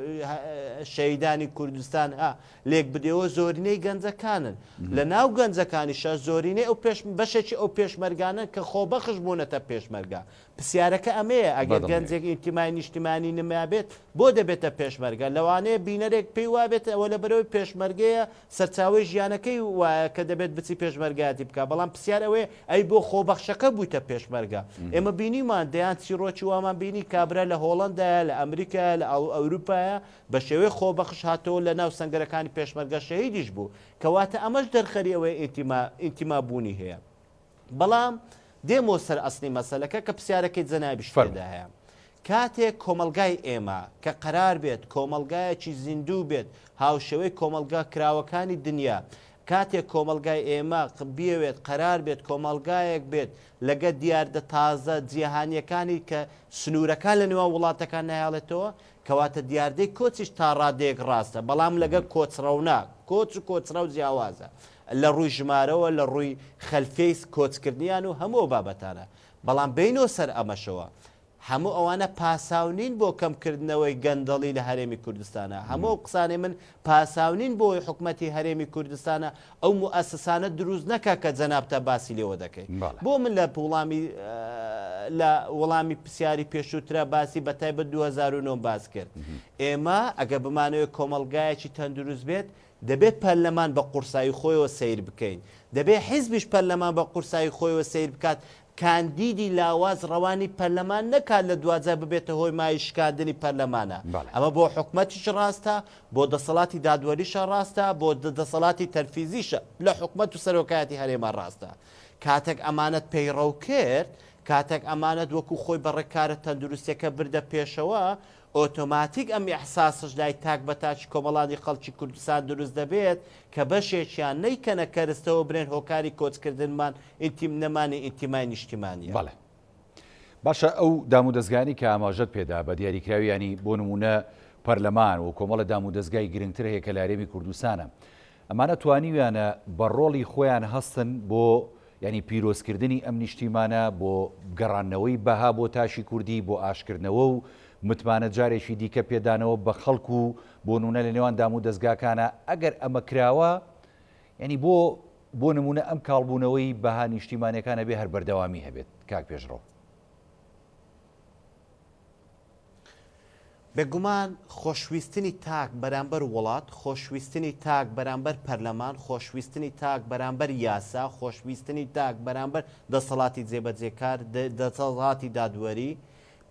شەهیدانی کوردستان ها لێک بدەیەوە زۆرینەی گەنجەکانن. لە ناو گەنجەکانیشا زۆرینەی ئەو پێش بەشێکی ئەو پێشمەرگانەن کە خۆبەخش بوونەتە پێشمەرگە. پرسیارەکە ئەمەیە، ئەگەر گەنجێک ئینتیمای نیشتیمانی نمابێت، بۆ دەبێتە پێشمەرگە؟ لەوانەیە بینەرێک پێی وابێت ئەوە لەبەرئەوەی پێشمەرگەیە سەرچاوەی ژیانەکەی وایە کە دەبێت بچی پێشمەرگایەتی بکات، بەڵام پرسیار ئەوەیە ئەی بۆ خۆبەخشەکە بوویتە پێشمەرگە؟ ئێمە بینیمان دەیان چیڕۆکی وامان بینی کابرا لە هۆڵەندایە، لە ئەمریکایە، لە ئەوروپایە بە شێوەی خۆبەخش هاتەوە لە ناو سەنگەرەکانی پێشمەرگە شەهیدیش بوو، کەواتە ئەمەش دەرخەری ئەوەیە ئینتیما ئینتیما بوونی هەیە. بەڵام دێمەوە سەر ئەسڵی مەسەلەکە کە پرسیارەکەی جەنابیش تێدا هەیە. کاتێک کۆمەڵگای ئێمە کە قەرار بێت کۆمەڵگایەکی زیندوو بێت هاوشێوەی کۆمەڵگا کراوەکانی دنیا، کاتێک کۆمەڵگای ئێمە بیەوێت قەرار بێت کۆمەڵگایەک بێت لەگە دیاردە تازە جیهانیەکانی کە سنوورەکان لە نێوان وڵاتەکان نایەڵێتەوە، کەواتە دیاردەی کۆچیش تا ڕادەیەک ڕاستە، بەڵام لەگە کۆچڕەونا، کۆچ و کۆچڕەو جیاوازە. لە ڕووی ژمارەوە، لە ڕووی خەلفیەی کۆچکردنیان و هەموو ئەو بابەتانە. بەڵام بێینەوە سەر ئەمەشەوە. هەموو ئەوانە پاساو نین بۆ کەمکردنەوەی گەندەڵی لە هەرێمی کوردستانا. هەموو ئەو قسانەی من پاساو نین بۆ ئەوەی حکومەتی هەرێمی کوردستانا ئەو موئەسسانە دروست نەکا کە جەنابتا باسی لێوە دەکەی. بۆ من لە وڵامی لە وەڵامی پرسیاری پێشووترا باسی بە تایبەت 2009 باس کرد. ئێمە ئەگەر بمانەوێت کۆمەڵگایەکی تەندروست بێت دەبێت پەرلەمان بە قورسایی خۆیەوە سەیر بکەین. دەبێت حیزبیش پەرلەمان بە قورسایی خۆیەوە سەیر بکات، کاندیدی لاواز ڕەوانی پەرلەمان نەکات لە دواجار ببێتە هۆی مایەی شکاندنی پەرلەمانە. ئەمە بۆ حکومەتیش ڕاستە، بۆ دەسەڵاتی دادوەریشە ڕاستە، بۆ دەسەڵاتی تەنفیزیشە لە حکومەت و سەرۆکایەتی هەرێمە ڕاستە. کاتێک ئەمانەت پەیڕەو کرد، کاتێک ئەمانەت وەکو خۆی بە ڕێککارە تەندروستیەکە بردە پێشەوە، ئۆتۆماتیک ئەم ئیحساسەش لای تاک بە تاکی کۆمەڵانی خەڵکی کوردستان دروست دەبێت کە بەشێکیان نەیکەنە کەرستەوە برێن هۆکاری کۆچکردنمان ئینتیم نەمانی ئینتیمای نیشتیمانیە. بەڵێ. باشە ئەو دامودەزگایانەی کە ئاماژەت پێدا بە دیاریکراوی یانی بۆ نموونە پەرلەمان و کۆمەڵە دامودەزگای گرنگتر هەیە کە لە هەرێمی کوردستانە ئەمانە توانیویانە بە ڕۆڵی خۆیان هەستن بۆ یانی پیرۆزکردنی ئەم نیشتیمانە، بۆ گەڕاندنەوەی بەها بۆ تاشی کوردی، بۆ ئاشکردنەوە و متمانە جارێکی دیکە پێدانەوە بە خەڵک و بۆ نمونە لە نێوان دام و دەزگاکانا، ئەگەر ئەمە کراوە یانی بۆ بۆ نمونە ئەم کاڵبوونەوەی بەها نیشتیمانیەکان ئەبێ هەر بەردەوامی هەبێت کاک پێشڕەو. بێگومان خۆشویستنی تاک بەرامبەر وڵات، خۆشویستنی تاک بەرامبەر پەرلەمان، خۆشویستنی تاک بەرامبەر یاسا، خۆشویستنی تاک بەرامبەر دەسەڵاتی جێبەجێکار، دەسەڵاتی دادوەری،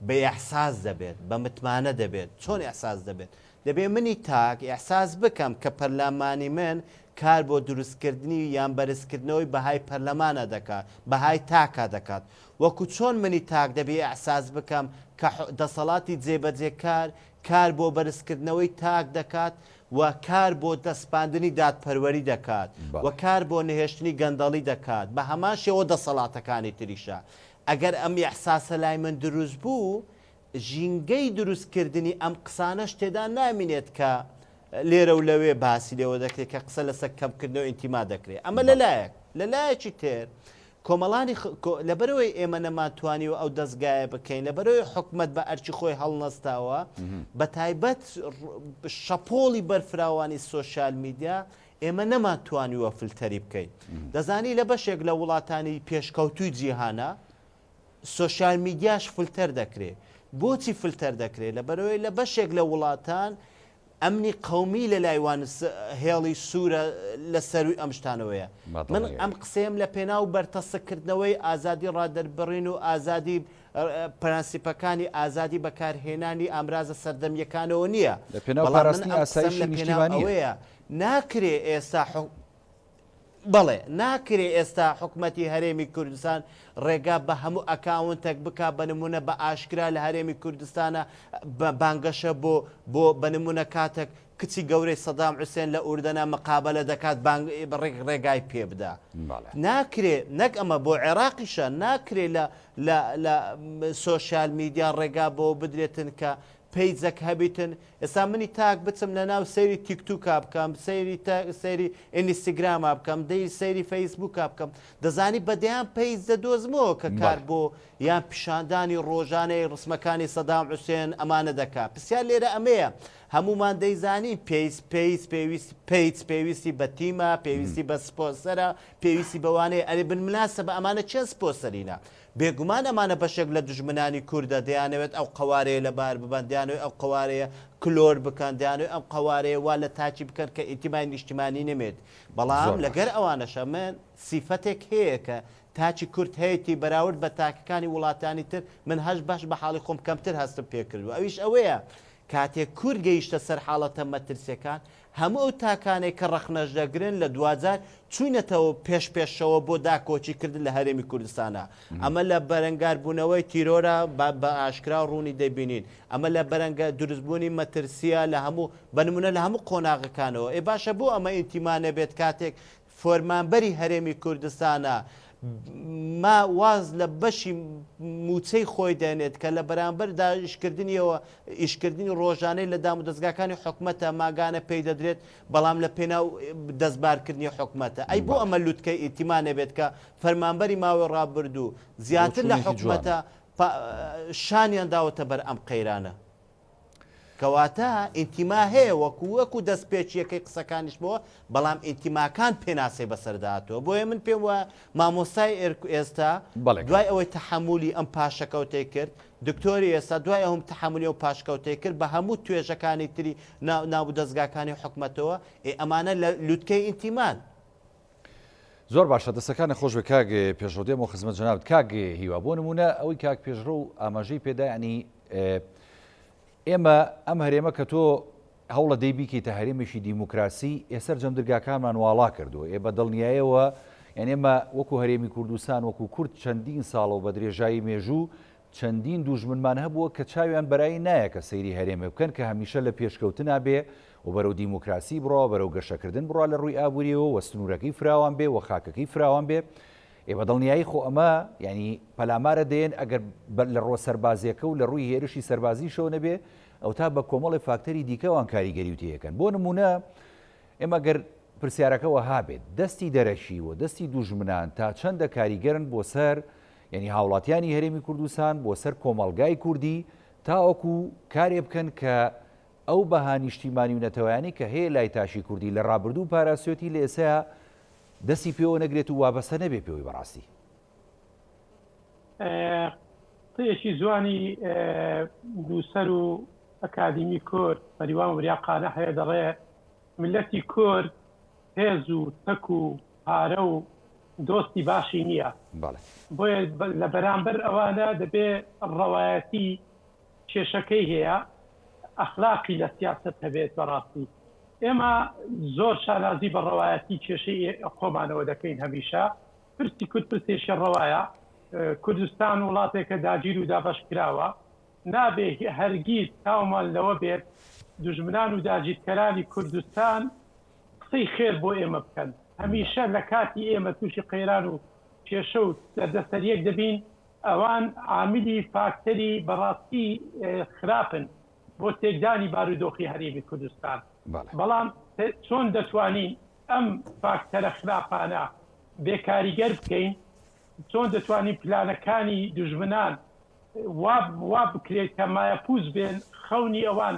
بە ئیحساس دەبێت، بە متمانە دەبێت. چۆن ئیحساس دەبێت؟ دەبێت منی تاک ئیحساس بکەم کە پەرلەمانی من کار بۆ دروستکردنی یان بەرزکردنەوەی بەهای پەرلەمانە دەکات، بەهای تاکە دەکات. وەکو چۆن منی تاک دەبێ ئیحساس بکەم کە دەسەڵاتی جێبەجێکار کار بۆ بەرزکردنەوەی تاک دەکات و کار بۆ دەسپاندنی دادپەروەری دەکات و کار بۆ نەهێشتنی گەندەڵی دەکات بە هەمان شێوە دەسەڵاتەکانی تریشە. ئەگەر ئەم ئیحساسە لای من دروست بوو ژینگەی دروستکردنی ئەم قسانەش تێدا نامینێت کە لێرە و لەوێ باسی لێوە دەکرێت کە قسە لەسەر کەمکردنەوە ئینتیما دەکرێت. ئەمە لە لایەک. لە لایەکی تر کۆمەڵانی لەبەرئەوەی ئێمە نەمانتوانیوە ئەو دەزگایە بکەین، لەبەرئەوەی حکومەت بە ئەرکی خۆی هەڵنەستاوە، بەتایبەت شەپۆڵی بەرفراوانی سۆشیال میدیا، ئێمە نەمانتوانیوە فلتەری بکەین. دەزانی لە بەشێک لە وڵاتانی پێشکەوتووی جیهانا، سۆشیال میدیاش فلتەر دەکرێ. بۆچی فلتەر دەکرێ؟ لەبەرئەوەی لە بەشێک لە وڵاتان ئەمنی قەومی لە لای وان هێڵی سوورە لە سەرووی ئەم شتانەوەیە. من ئەم قسەیەم لە پێناو بەرتەسککردنەوەی ئازادی ڕادەربڕین و ئازادی پرەنسیپەکانی ئازادی بەکارهێنانی ئامرازە سەردەمییەکانەوە نییە. لە پێناو بەڵام من پاراستنی ئەم قسەم ئاسایشی لە پێناو نیشتیمانییە. ئەوەیە ناکرێ ئێستا بەڵێ، ناکرێ ئێستا حکومەتی هەرێمی کوردستان ڕێگا بە هەموو ئەکاونتێک بکا بە نمونە بە ئاشکرا لە هەرێمی کوردستانە بانگەشە بۆ بۆ بە نمونە کاتێک کچی گەورەی سەدام حوسێن لە ئوردەنا مقابەلە دەکات بانگ ڕێک ڕێگای پێ بدا. ناکرێ نەک ئەمە بۆ عێراقیشە ناکرێ لە لە لە سۆشیال میدیا ڕێگا بۆ بدرێتن کە پەیجەک هەبیتن. ئێستا منی تاک بچم لە ناو سەیری تیکتوکا بکەم سەیری سەیری ئینستگراما بکەم دەی سەیری فەیسبوکا بکەم دەزانی بە دەیان page دەدۆزمەوە کە کار بۆ یان پیشاندانی ڕۆژانەی ڕسمەکانی سەدام حوسێن ئەمانە دەکا پرسیار لێرە ئەمەیە هەموومان دەیزانین پێیس پێیس پێویست page پێویستی بە تیمە پێویستی بە سپۆنسەرە پێویستی بەوانەیە ئەرێ بنمناسە بە ئەمانە چێن سپۆنسەرینە بێگومان ئەمانە بەشێک لە دوژمنانی کوردە، دەیانەوێت ئەو قەوارەیە لەبار ببەن، دەیانەوێت ئەو قەوارەیە کلۆر بکەن، دەیانەوێت ئەم قەوارەیە وا لە تاکی بکەن کە ئینتیمای نیشتیمانی نەمێت. بەڵام زۆر لەگەر باشە. ئەوانەشا من سیفەتێک هەیە کە تاکی کورد هەیەتی بەراورد بە تاکەکانی وڵاتانی تر من هەشت باش بە حاڵی خۆم کەمتر هەستم پێکردووە ئەویش ئەوەیە کاتێک کورد گەیشتە سەر حاڵەتە مەترسیەکان هەموو ئەو تاکانەی کە ڕەخنەش دەگرن لە دواجار چووینەتەوە پێش پێشەوە بۆ داکۆکی کردن لە هەرێمی کوردستانە. ئەمە لە بەرەنگاربوونەوەی تیرۆرە بە بە ئاشکرا و ڕوونی دەبینین. ئەمە لە بەرەنگە دروستبوونی مەترسییە لە هەموو بە نموونە لە هەموو قۆناغەکانەوە. ئێ باشە بۆ ئەمە ئینتیما نەبێت کاتێک فەرمانبەری هەرێمی کوردستانە ما واز لە بەشی مووچەی خۆی دێنێت کە لە بەرامبەردا ئیشکردنیەوە ئیشکردنی ڕۆژانەی لە دامودەزگاکانی حکومەتە ماگانە پێی دەدرێت بەڵام لە پێناو دەستبارکردنی حکومەتە ئەی بۆ ئەمە لوتکەی ئیتیما نەبێت کە فەرمانبەری ماوەی ڕابردوو زیاتر لە حکومەتە شانیان داوەتە بەر ئەم قەیرانە. کەواتە ئینتیما هەیە وەکو وەکو دەستپێکیەکەی قسەکانیشمەوە، بەڵام ئینتیماکان پێناسەی بەسەردا هاتووە، بۆیە من پێم وایە مامۆستای ئێرک ئێستا بەڵێ کاک. دوای ئەوەی تەحەمولی ئەم پاشەکەوتەی کرد، دکتۆری ئێستا دوای ئەوم تەحەمولی ئەو پاشکەوتەی کرد بە هەموو توێژەکانی تری ناو ناودەزگاکانی حکومەتەوە، ئێ ئەمانە لە لوتکەی ئینتیمان. زۆر باشە دەستەکانت خۆش بێت کاک پێشڕەو دێمەوە خزمەت جەنابت کاک هیوا بۆ نمونە ئەوەی کاک پێشڕەو ئاماژەی پێدا ینی ئێمە ئەم هەرێمە کە تۆ هەوڵە دەی بیکەیتە هەرێمێکی دیموکراسی ئێسەر جەم درگاکانمان واڵا کردووە ئێ بە دڵنیایەوە یان ئێمە وەکو هەرێمی کوردستان وەکو کورد چەندین ساڵە و بە درێژایی مێژوو چەندین دوژمنمان هەبووە کە چاویان بەرایی نایە کە سەیری هەرێمێ بکەن کە هەمیشە لە پێشکەوتنا بێ و بەرەو دیموکراسی بڕا و بەرەو گەشەکردن بڕا لە ڕووی ئابووریەوە و سنوورەکەی فراوان بێ و خاکەکەی فراوان بێ. ئێ بە دڵنیایی خۆ ئەمە یانی پەلامارە دەیەن ئەگەر لە ڕووە سەربازیەکە و لە ڕووی هێرشی سەربازیشەوە نەبێ ئەوتا بە کۆمەڵێ فاکتەری دیکە ئەوان کاریگەری و تێیەکەن. بۆ نموونە ئێمە گەر پرسیارەکە وەها بێت دەستی دەرەکی و دەستی دوژمنان تا چەندە کاریگەرن بۆ سەر یعنی هاوڵاتیانی هەرێمی کوردستان بۆ سەر کۆمەڵگای کوردی تاوەکو کارێ بکەن کە ئەو بەها نیشتیمانی و نەتەوەیانی کە هەیە لای تاشی کوردی لە ڕابردوو پاراستوێتی لە ئێستا دەستی پێوە نەگرێت و وابەستە نەبێ پێوەی بەڕاستی. قسەیەکی جوانی نووسەر و ئەکادیمی کورد مەریوان وریا قانع هەیە دەڵێ میللەتی کورد هێز و چەک و پارە و دۆستی باشی نییە بۆیە لە بەرامبەر ئەوانە دەبێ ڕەوایەتی کێشەکەی هەیە ئەخلاقی لە سیاسەت هەبێت بەڕاستی ئێمە زۆر شانازی بە ڕەوایەتی کێشەی خۆمانەوە دەکەین هەمیشە پرسی کورد پرسێکی ڕەوایە کوردستان وڵاتێکە داگیر و دابەش کراوە نابێ هەرگیز چاومان لەوە بێت دوژمنان و داگیرکەرانی کوردستان قسەی خێر بۆ ئێمە بکەن. هەمیشە لە کاتی ئێمە تووشی قەیران و کێشە و دەردەسەرییەک دەبین، ئەوان عاملی فاکتەری بەڕاستی خراپن بۆ تێکدانی بارودۆخی هەرێمی کوردستان. بەڵام چۆن دەتوانین ئەم فاکتەرە خراپانە بێکاریگەر بکەین؟ چۆن دەتوانین پلانەکانی دوژمنان وا وا بکرێت کە مایەپووچ بێن، خەونی ئەوان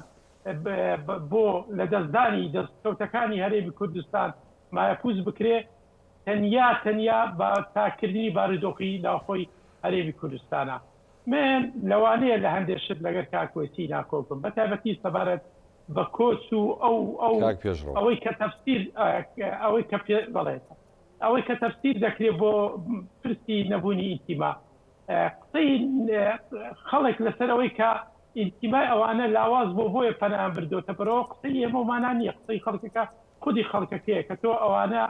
بۆ لەدەستدانی دەستکەوتەکانی هەرێمی کوردستان مایەپووچ بکرێ، تەنیا تەنیا بە چاککردنی بارودۆخی ناوخۆی هەرێمی کوردستانە. من لەوانەیە لە هەندێ شت لەگەر کاک وەیسی ناکۆک بم، بەتایبەتی سەبارەت بە کۆچ و ئەو ئەو کاک پێشڕەو. ئەوەی کە تەفسیر ئەوەی کە پێ بەڵێ ئەوەی کە تەفسیر دەکرێ بۆ پرسی نەبوونی ئینتیما. قسەی خەڵک لەسەر ئەوەی کە ئینتیمای ئەوانە لاواز بۆ بۆیە پەنایان بردۆتە بەرەوە قسەی ئێمە و مانا نییە قسەی خەڵکەکە خودی خەڵکەکەیە کە تۆ ئەوانە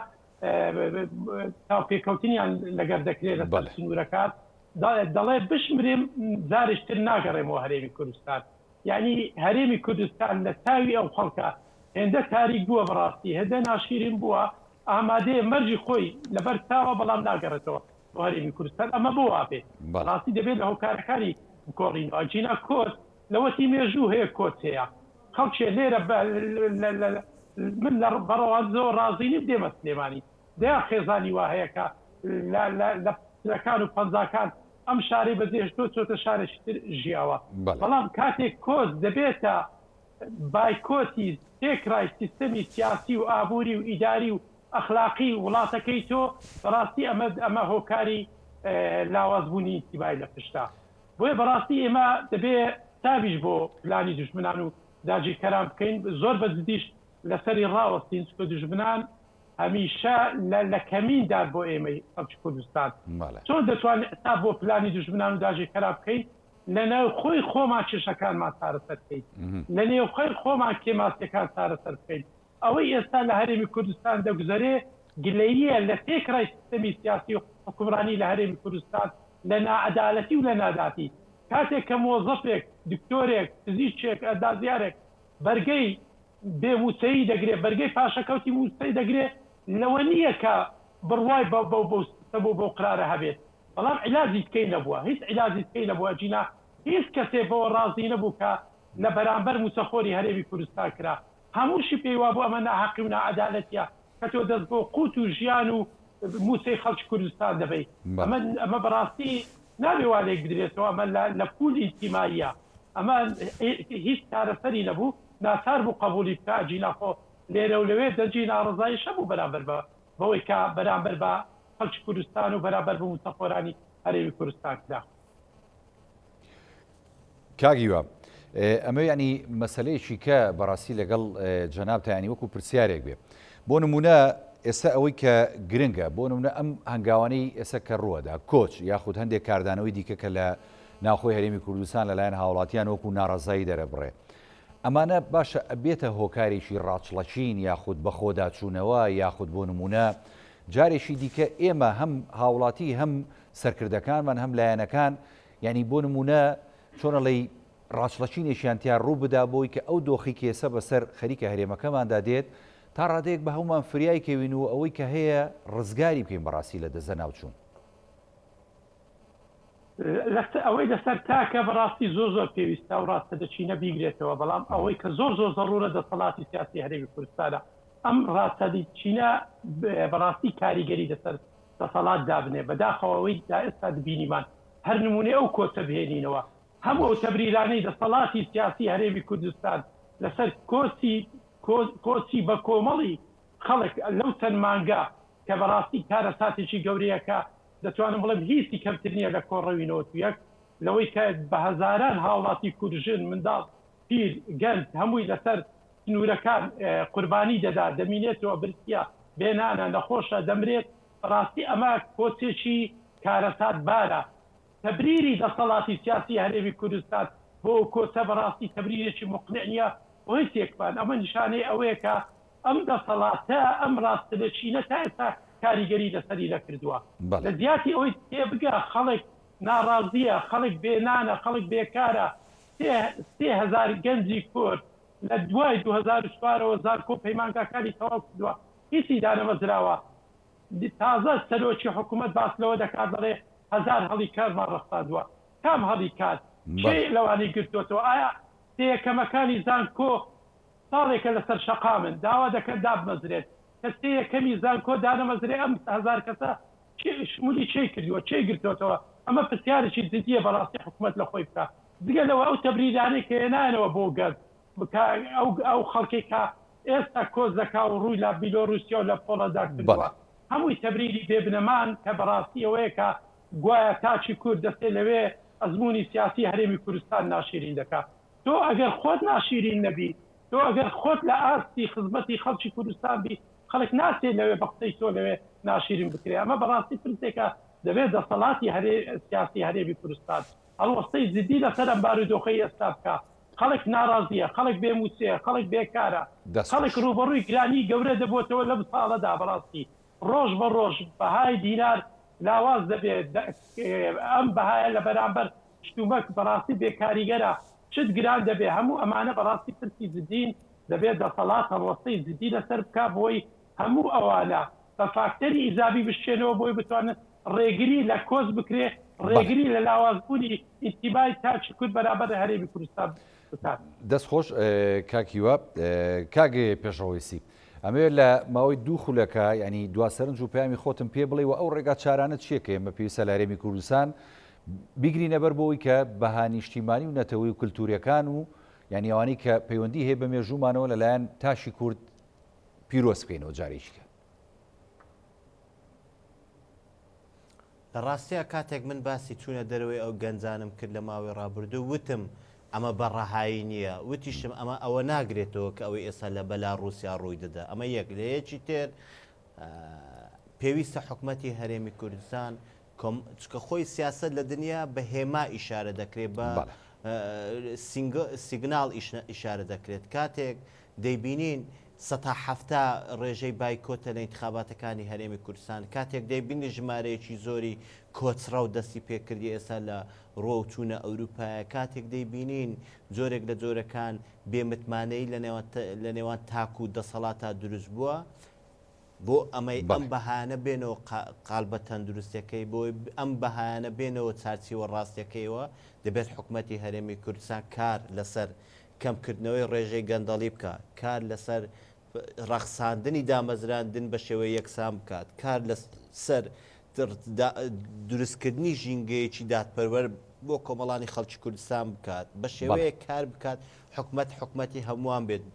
چاوپێکەوتنیان لەگەر دەکرێت لەسەر سنوورەکان دەڵێ بشمرێم جارێکتر ناگەڕێمەوە هەرێمی کوردستان یعنی هەرێمی کوردستان لە چاوی ئەو خەڵکە هێندە تاریک بووە بەڕاستی هێندە ناشیرین بووە ئامادەیە مەرجی خۆی لەبەر چاوە بەڵام ناگەڕێتەوە بۆ هەرێمی کوردستان ئەمە بۆ وابێ بەڕاستی دەبێت لە هۆکارەکانی بکۆڵینەوە ئەگینا کۆچ لەوەتی مێژوو هەیە کۆچ هەیە. خەڵکێ لێرە من لە بەڕەواندزەوە ڕازی نیم دێمە سلێمانی. دەیان خێزانی وا هەیە کە لە لە لە چلەکان و پەنجاکان ئەم شارەی بەجێهێشتووە چۆتە شارێکی تر ژیاوە. بەڵام کاتێک کۆچ دەبێتە بایکۆتی تێکرای سیستەمی سیاسی و ئابووری و ئیداری و ئەخلاقی وڵاتەکەی تۆ، بەڕاستی ئەمە ئەمە هۆکاری لاوازبوونی ئینتیمای لە پشتە. بۆیە بەڕاستی ئێمە دەبێ حسابیش بۆ پلانی دوژمنان و داگیرکەران بکەین، زۆر بە جدیش لەسەری ڕاوەستین، چونکە دوژمنان هەمیشە لە لە کەمین دان بۆ ئێمەی خەڵکی کوردستان. چۆن دەتوانین حساب بۆ پلانی دوژمنان و داگیرکەران بکەین؟ لە ناوخۆی خۆمان کێشەکانمان چارەسەر بکەین، لە نێوخۆی خۆمان کێماسیەکان چارەسەر بکەین. ئەوەی ئێستا لە هەرێمی کوردستان دەگوزەرێ گلەییە لە تێکڕای سیستەمی سیاسی و حوکمڕانی لە هەرێمی کوردستان، لە ناعەدالەتی و لە نادادی. کاتێک کە مۆزەفێک، دکتۆرێک، پزیشکێک، ئەندازیارێک بەرگەی بێ مووچەیی دەگرێ، بەرگەی پاشەکەوتی مووچەی دەگرێ، لەوە نییە کە بڕوای بە بەو سیستەم و بەو قرارە هەبێت. بەڵام عیلاجی تکەی نەبووە، هیچ عیلاجی تکەی نەبووە، ئەگینا هیچ کەسێ بەوە ڕازی نەبوو کە لە بەرامبەر مووچەخۆری هەرێمی کوردستان کرا. هەمووشی پێی وابوو ئەمە ناهەقی و ناعەدالەتیە کە تۆ دەست بۆ قوت و ژیان و مووچەی خەڵکی کوردستان دەبەی. ئەمە ئەمە بەڕاستی نابێ وا لێک بدرێتەوە، ئەمە لە لە پوول ئینتیماییە. ئەمە هیچ چارەسەری نەبوو، ناچار بوو قەبووڵی بکا، ئەگینا خۆ لێرە و لەوێ دەنگی ناڕەزاییش هەبوو بەرامبەر بە بەوەی کە بەرامبەر بە خەڵکی کوردستان و بەرامبەر بە مووچەخۆرانی هەرێمی کوردستان کرا. کاک هیوا ئەمە یعنی مەسلەیەکی کە بەڕاستی لەگەڵ جەنابتا ینی وەکو پرسیارێک بێ بۆ نمونە ئێستا ئەوەی کە گرنگە بۆ نمونە ئەم هەنگاوانەی ئێستا کە ڕووەدا کۆچ یاخود هەندێک کاردانەوەی دیکە کە لە ناوخۆی هەرێمی کوردستان لەلایەن هاوڵاتیان وەکو ناڕەزایی دەرەبڕێ ئەمانە باشە ئەبێتە هۆکارێکی ڕاچڵەکین یاخود بەخۆداچوونەوە یاخود بۆ نمونە جارێکی دیکە ئێمە هەم هاوڵاتی هەم سەرکردەکانمان هەم لایەنەکان یانی بۆ نموونە چۆن ئەڵێی ڕاچڵەکینێکیان تیا ڕوو بدا بۆی کە ئەو دۆخی کێسە بەسەر خەریکە هەرێمەکەماندا دێت تا ڕادەیەک بە هەموومان فریای کەوین و ئەوەی کە هەیە ڕزگاری بکەین بەڕاستی لە دەست لەناوچوون. ئەوەی لەسەر تاکە بەڕاستی زۆر زۆر پێویستە ئەو ڕاستەدەچینە بیگرێتەوە، بەڵام ئەوەی کە زۆر زۆر زەڕوورە دەسەڵاتی سیاسی هەرێمی کوردستانە ئەم ڕاستەدیچینە بەڕاستی کاریگەری لەسەر دەسەڵات دابنێ، بەداخەوە ئەوەی تا ئێستا دبینیمان هەر نمونەی ئەو کۆچە بهێنینەوە، هەموو ئەو تەبریرانەی دەسەڵاتی سیاسی هەرێمی کوردستان لەسەر کۆچی کۆچی بەکۆمەڵی خەڵک لەو چەند مانگە کە بەڕاستی کارەساتێکی گەورەیە کە دەتوانم بڵێم هیچی کەمتر نییە لە کۆڕەوی 91 لەوەی کە بە هەزاران هاوڵاتی کورد ژن منداڵ پیر گەنج هەمووی لەسەر سنوورەکان قوربانی دەدا دەمینێتەوە برسیە بێ نانە نەخۆشە دەمرێت بەڕاستی ئەمە کۆچێکی کارەساتبارە. تەبریری دەسەڵاتی سیاسی هەرێمی کوردستان بۆ ئەو کۆچە بەڕاستی تەبریرێکی موقنع نیە بۆ هیچ یەکمان. ئەمە نیشانەی ئەوەیە کە ئەم دەسەڵاتە ئەم ڕاستلەچینە تا ئێستا کاریگەری لەسەری نەکردووە. لە جیاتی ئەوەی تێبگا خەڵک ناڕازیە، خەڵک بێ نانە، خەڵک بێکارە، 3000 گەنجی کورد لە دوای 2004 ەوە زانکۆ و پەیمانگاکانی تەواو کردووە هیچی دانەمەزراوە. تازە سەرۆکی حکومەت باس لەوە دەکات دەڵێ هەزار هەڵی کارمان ڕەخساندووە. کام هەڵی کار؟ کێ لەوانەی گرتۆتەوە؟ ئایا سێ یەکەمەکانی زانکۆ ساڵێکە لەسەر شەقامن داوا دەکەن دابمەزرێن؟ کە سێ یەکەمی زانکۆ دانەمەزرێ ئەم هەزار کەسە شمولی کێی کردووە؟ کێی گرتۆتەوە؟ ئەمە پرسیارێکی جدییە بەڕاستی حکومەت لە خۆی بکا. جگە لەوە ئەو تەبریرانەی کە هێنایانەوە بۆ گەز کە ئەو ئەو خەڵکەی کە ئێستا کۆچ دەکا و ڕووی لە بیلۆروسیا و لە پۆڵەندا کردووە هەمووی تەبریری بێ بنەمان کە بەڕاستی ئەوەیە کە گوایە تاکی کورد دەچێ لەوێ ئەزموونی سیاسی هەرێمی کوردستان ناشیرین دەکا. تۆ ئەگەر خۆت ناشیرین نەبی، تۆ ئەگەر خۆت لە ئاستی خزمەتی خەڵکی کوردستان بی، خەڵک ناچێ لەوێ بە قسەی تۆ لەوێ ناشیرین بکرێ. ئەمە بەڕاستی پرسێکە دەبێ دەسەڵاتی هەرێ سیاسی هەرێمی کوردستان هەڵوەستەی جدی لەسەر ئەم بارودۆخەی ئێستا بکا. خەڵک ناڕازییە، خەڵک بێ مووچەیە، خەڵک بێکارە، دەست خەڵک خۆش. ڕووبەڕووی گرانیی گەورە دەبۆتەوە لەم ساڵەدا بەڕاستی ڕۆژ بە ڕۆژ بەهای دینار لاواز دەبێت، ئەم بەهایە لە بەرامبەر شتومەک بەڕاستی بێ کاریگەرە، شت گران دەبێت، هەموو ئەمانە بەڕاستی پرسی جدین، دەبێت دەسەڵات هەڵوەستەی جدی لەسەر بکات بۆی هەموو ئەوانە بە فاکتەری ئیجابی بشکێنەوە بۆی بتوانن ڕێگری لە کۆچ بکرێت، بەڵێ. ڕێگری لە لاوازبوونی ئینتیمای تاکی کورد بەرامبەر هەرێمی کوردستان. بکات. دەست خۆش کاک هیوا. کاک پێشڕەو وەیسی ئەمەوێت لە ماوەی دوو خولەکە یعنی دوا سەرنج و پەیامی خۆتم پێ بڵێ و ئەو ڕێگا چارانە چییە کە ئێمە پێویستە لە هەرێمی کوردستان بیگرینە بەر بۆ ئەوەی کە بەها نیشتیمانی و نەتەوەی و کلتوریەکان و یعنی ئەوانەی کە پەیوەندی هەیە بە مێژوومانەوە لەلایەن تاشی کورد پیرۆز بکەینەوە جارێکی کە. لە ڕاستیا کاتێک من باسی چوونە دەرەوەی ئەو گەنجانم کرد لە ماوەی ڕابردوو وتم ئەمە بە ڕەهایی نییە، وتیشم ئەمە ئەوە ناگرێتەوە کە ئەوەی ئێستا لە بەلاڕووسیا ڕووی دەدا. ئەمە یەک. لە یەکی تر پێویستە حکومەتی هەرێمی کوردستان کۆم چکە خۆی سیاسەت لە دنیا بە هێما ئیشارە دەکرێت بە سیگناڵ ئیشارە دەکرێت کاتێک دەیبینین سەتا 70 ڕێژەی بایکۆتە لە ئینتخاباتەکانی هەرێمی کوردستان کاتێک دەیبینی ژمارەیەکی زۆری کۆچڕەو دەستی پێکردی ئێستا لە ڕۆ و چوونە ئەوروپایە کاتێک دەیبینین جۆرێک لە جۆرەکان بێمتمانەیی لە نێوان تاک و دەسەڵاتا دروست بووە بۆ ئەمەی ئەم بەهایانە بێنەوە قالبە تەندروستەکەی، بۆ ئەم بەهایانە بێنەوە چارچیوە ڕاستەکەیەوە، دەبێت حکومەتی هەرێمی کوردستان کار لەسەر کەمکردنەوەی ڕێژەی گەندەڵی بکات، کار لەسەر ڕەخساندنی دامەزراندن بە شێوەی یەکسان بکات، کار لەسەر دروستکردنی ژینگەیەکی دادپەروەر بۆ کۆمەڵانی خەڵکی کوردستان بکات، بە شێوەیەک کار بکات حکومەت حکومەتی هەمووان بێت،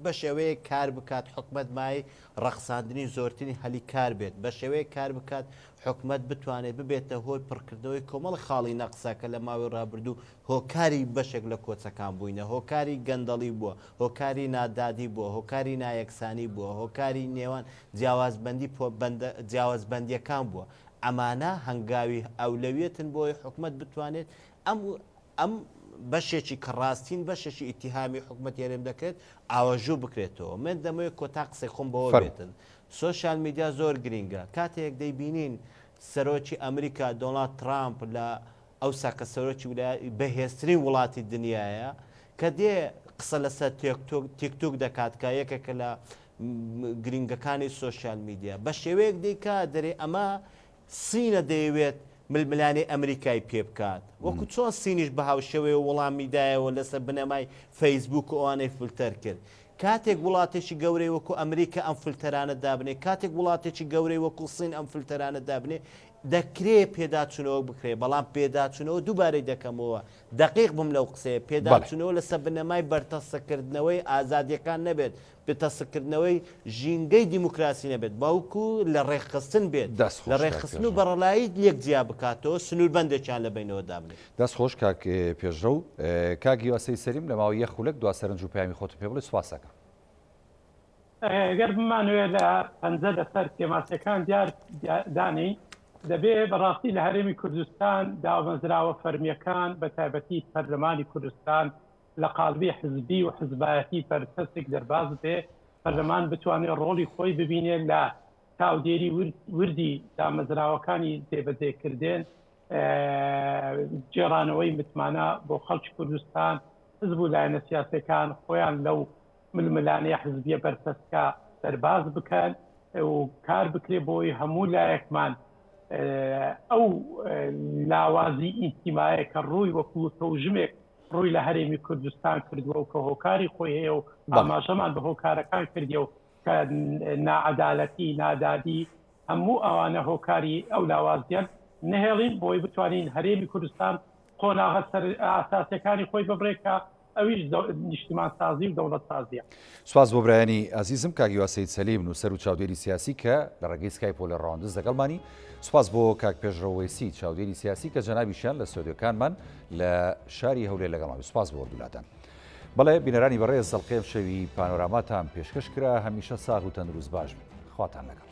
بەشێوەیەک کار بکات حکومەت مایەی ڕەخساندنی زۆرترین هەلی کار بێت، بەشێوەیەک کار بکات حکومەت بتوانێت ببێتە هۆی پڕکردنەوەی کۆمەڵە خاڵی نەقسە کە لە ماوەی ڕابردوو هۆکاری بەشێک لە کۆچەکان بووینە، هۆکاری گەندەڵی بووە، هۆکاری نادادی بووە، هۆکاری نایەکسانی بووە، هۆکاری نێوان جیاوازبەندی جیاوازبەندییەکان بووە. ئەمانە هەنگاوی ئەولەویەتن بۆ ئەوەی حکومەت بتوانێت ئەم ئەم بەشێکی کە ڕاستین بەشێکی ئیتیهامی حکومەتی هەرێم دەکرێت ئاوەژوو بکرێتەوە. من دەمەوێت کۆتا قسەی خۆم بەوە بێتن. سۆشیال میدیا زۆر گرینگە. کاتێک دەیبینین سەرۆکی ئەمریکا دۆناڵد ترامپ لە ئەوسا کە سەرۆکی بەهێزترین وڵاتی دنیایە کە دێ قسە لەسەر تیکتۆک دەکات کە یەکێکە لە گرینگەکانی سۆشیال میدیا بە شێوەیەک دەیکا دەرێ ئەمە سینە دەیەوێت ململانێی ئەمریکای پێ بکات، وەکو چۆن سینیش بە هاوشێوەیە وەڵامی دایەوە لەسەر بنەمای فەیسبووک و ئەوانەی فلتەر کرد. کاتێک وڵاتێکی گەورەی وەکو ئەمریکا ئەم فلتەرانە دابنێ، کاتێک وڵاتێکی گەورەی وەکو سین ئەم فلتەرانە دابنێ، دەکرێ پێداچوونەوە بکرێ، بەڵام پێداچوونەوە دووبارەی دەکەمەوە، دەقیق بم لەو قسەیە، پێداچوونەوە لەسەر بنەمای بەرتەسککردنەوەی ئازادییەکان نەبێت، بتەسککردنەوەی ژینگەی دیموکراسی نەبێت، بەڵکو لە ڕێکخستن بێت، دەست لە خۆش کاک ڕێکخستن و پێشڕەو. بەڕەڵایی لێک جیا بکاتەوە، سنووربەندێکیان لە بەینەوە دابنێت. دەست خۆش کاک پێشڕەو. کاک هیوا سەید سەلیم لە ماوەی یەک خولەک دوا سەرنج و پەیامی خۆتم پێ بڵێ سوپاست ئەکەم. گەر بمانەوێت لە پەنجە لەسەر کێماسیەکان دیار دانێین، دەبێ بەڕاستی لە هەرێمی کوردستان دامەزراوە فەرمییەکان بە تایبەتی پەرلەمانی کوردستان لە قاڵبی حزبی و حزبایەتی بەرتەسک دەرباز بێ، پەرلەمان بتوانێ ڕۆڵی خۆی ببینێ لە چاودێری وردی دامەزراوەکانی جێبەجێکردن، گێڕانەوەی متمانە بۆ خەڵکی کوردستان، حزب و لایەنە سیاسیەکان خۆیان لەو ململانێ حزبیە بەرتەسکە دەرباز بکەن و کار بکرێ بۆی هەموو لایەکمان ئەو لاوازی ئینتیمایە کە ڕووی وەکو تەوژمێک ڕووی لە هەرێمی کوردستان کردووە و کە هۆکاری خۆی هەیە و ئاماژەمان بە هۆکارەکان کردیە و کە ناعەدالەتی، نادادی هەموو ئەوانە هۆکاری ئەو لاوازیەن نەهێڵین بۆی بتوانین هەرێمی کوردستان قۆناغە سەر ئاساسیەکانی خۆی ببڕێ کە ئەویش نیشتیمانسازی و دەوڵەتسازیە. سوپاس بۆ برایانی ئازیزم کاک هیوا سەید سەلیم نووسەر و چاودێری سیاسی کە لە ڕێگەی سکایپەوە لە ڕەواندز لەگەڵمانی، سوپاس بۆ کاک پێشڕەو وەیسی چاودێری سیاسی کە جەنابیشیان لە ستۆدیۆکانمان لە شاری هەولێر لەگەڵمان بوو. سوپاس بۆ هەردوولاتان. بەڵێ بینەرانی بەڕێز ئەڵقەی ئەمشەوی پانۆراماتان پێشکەش کرا، هەمیشە ساغ و تەندروست باش بن. خواتان لەگەڵ.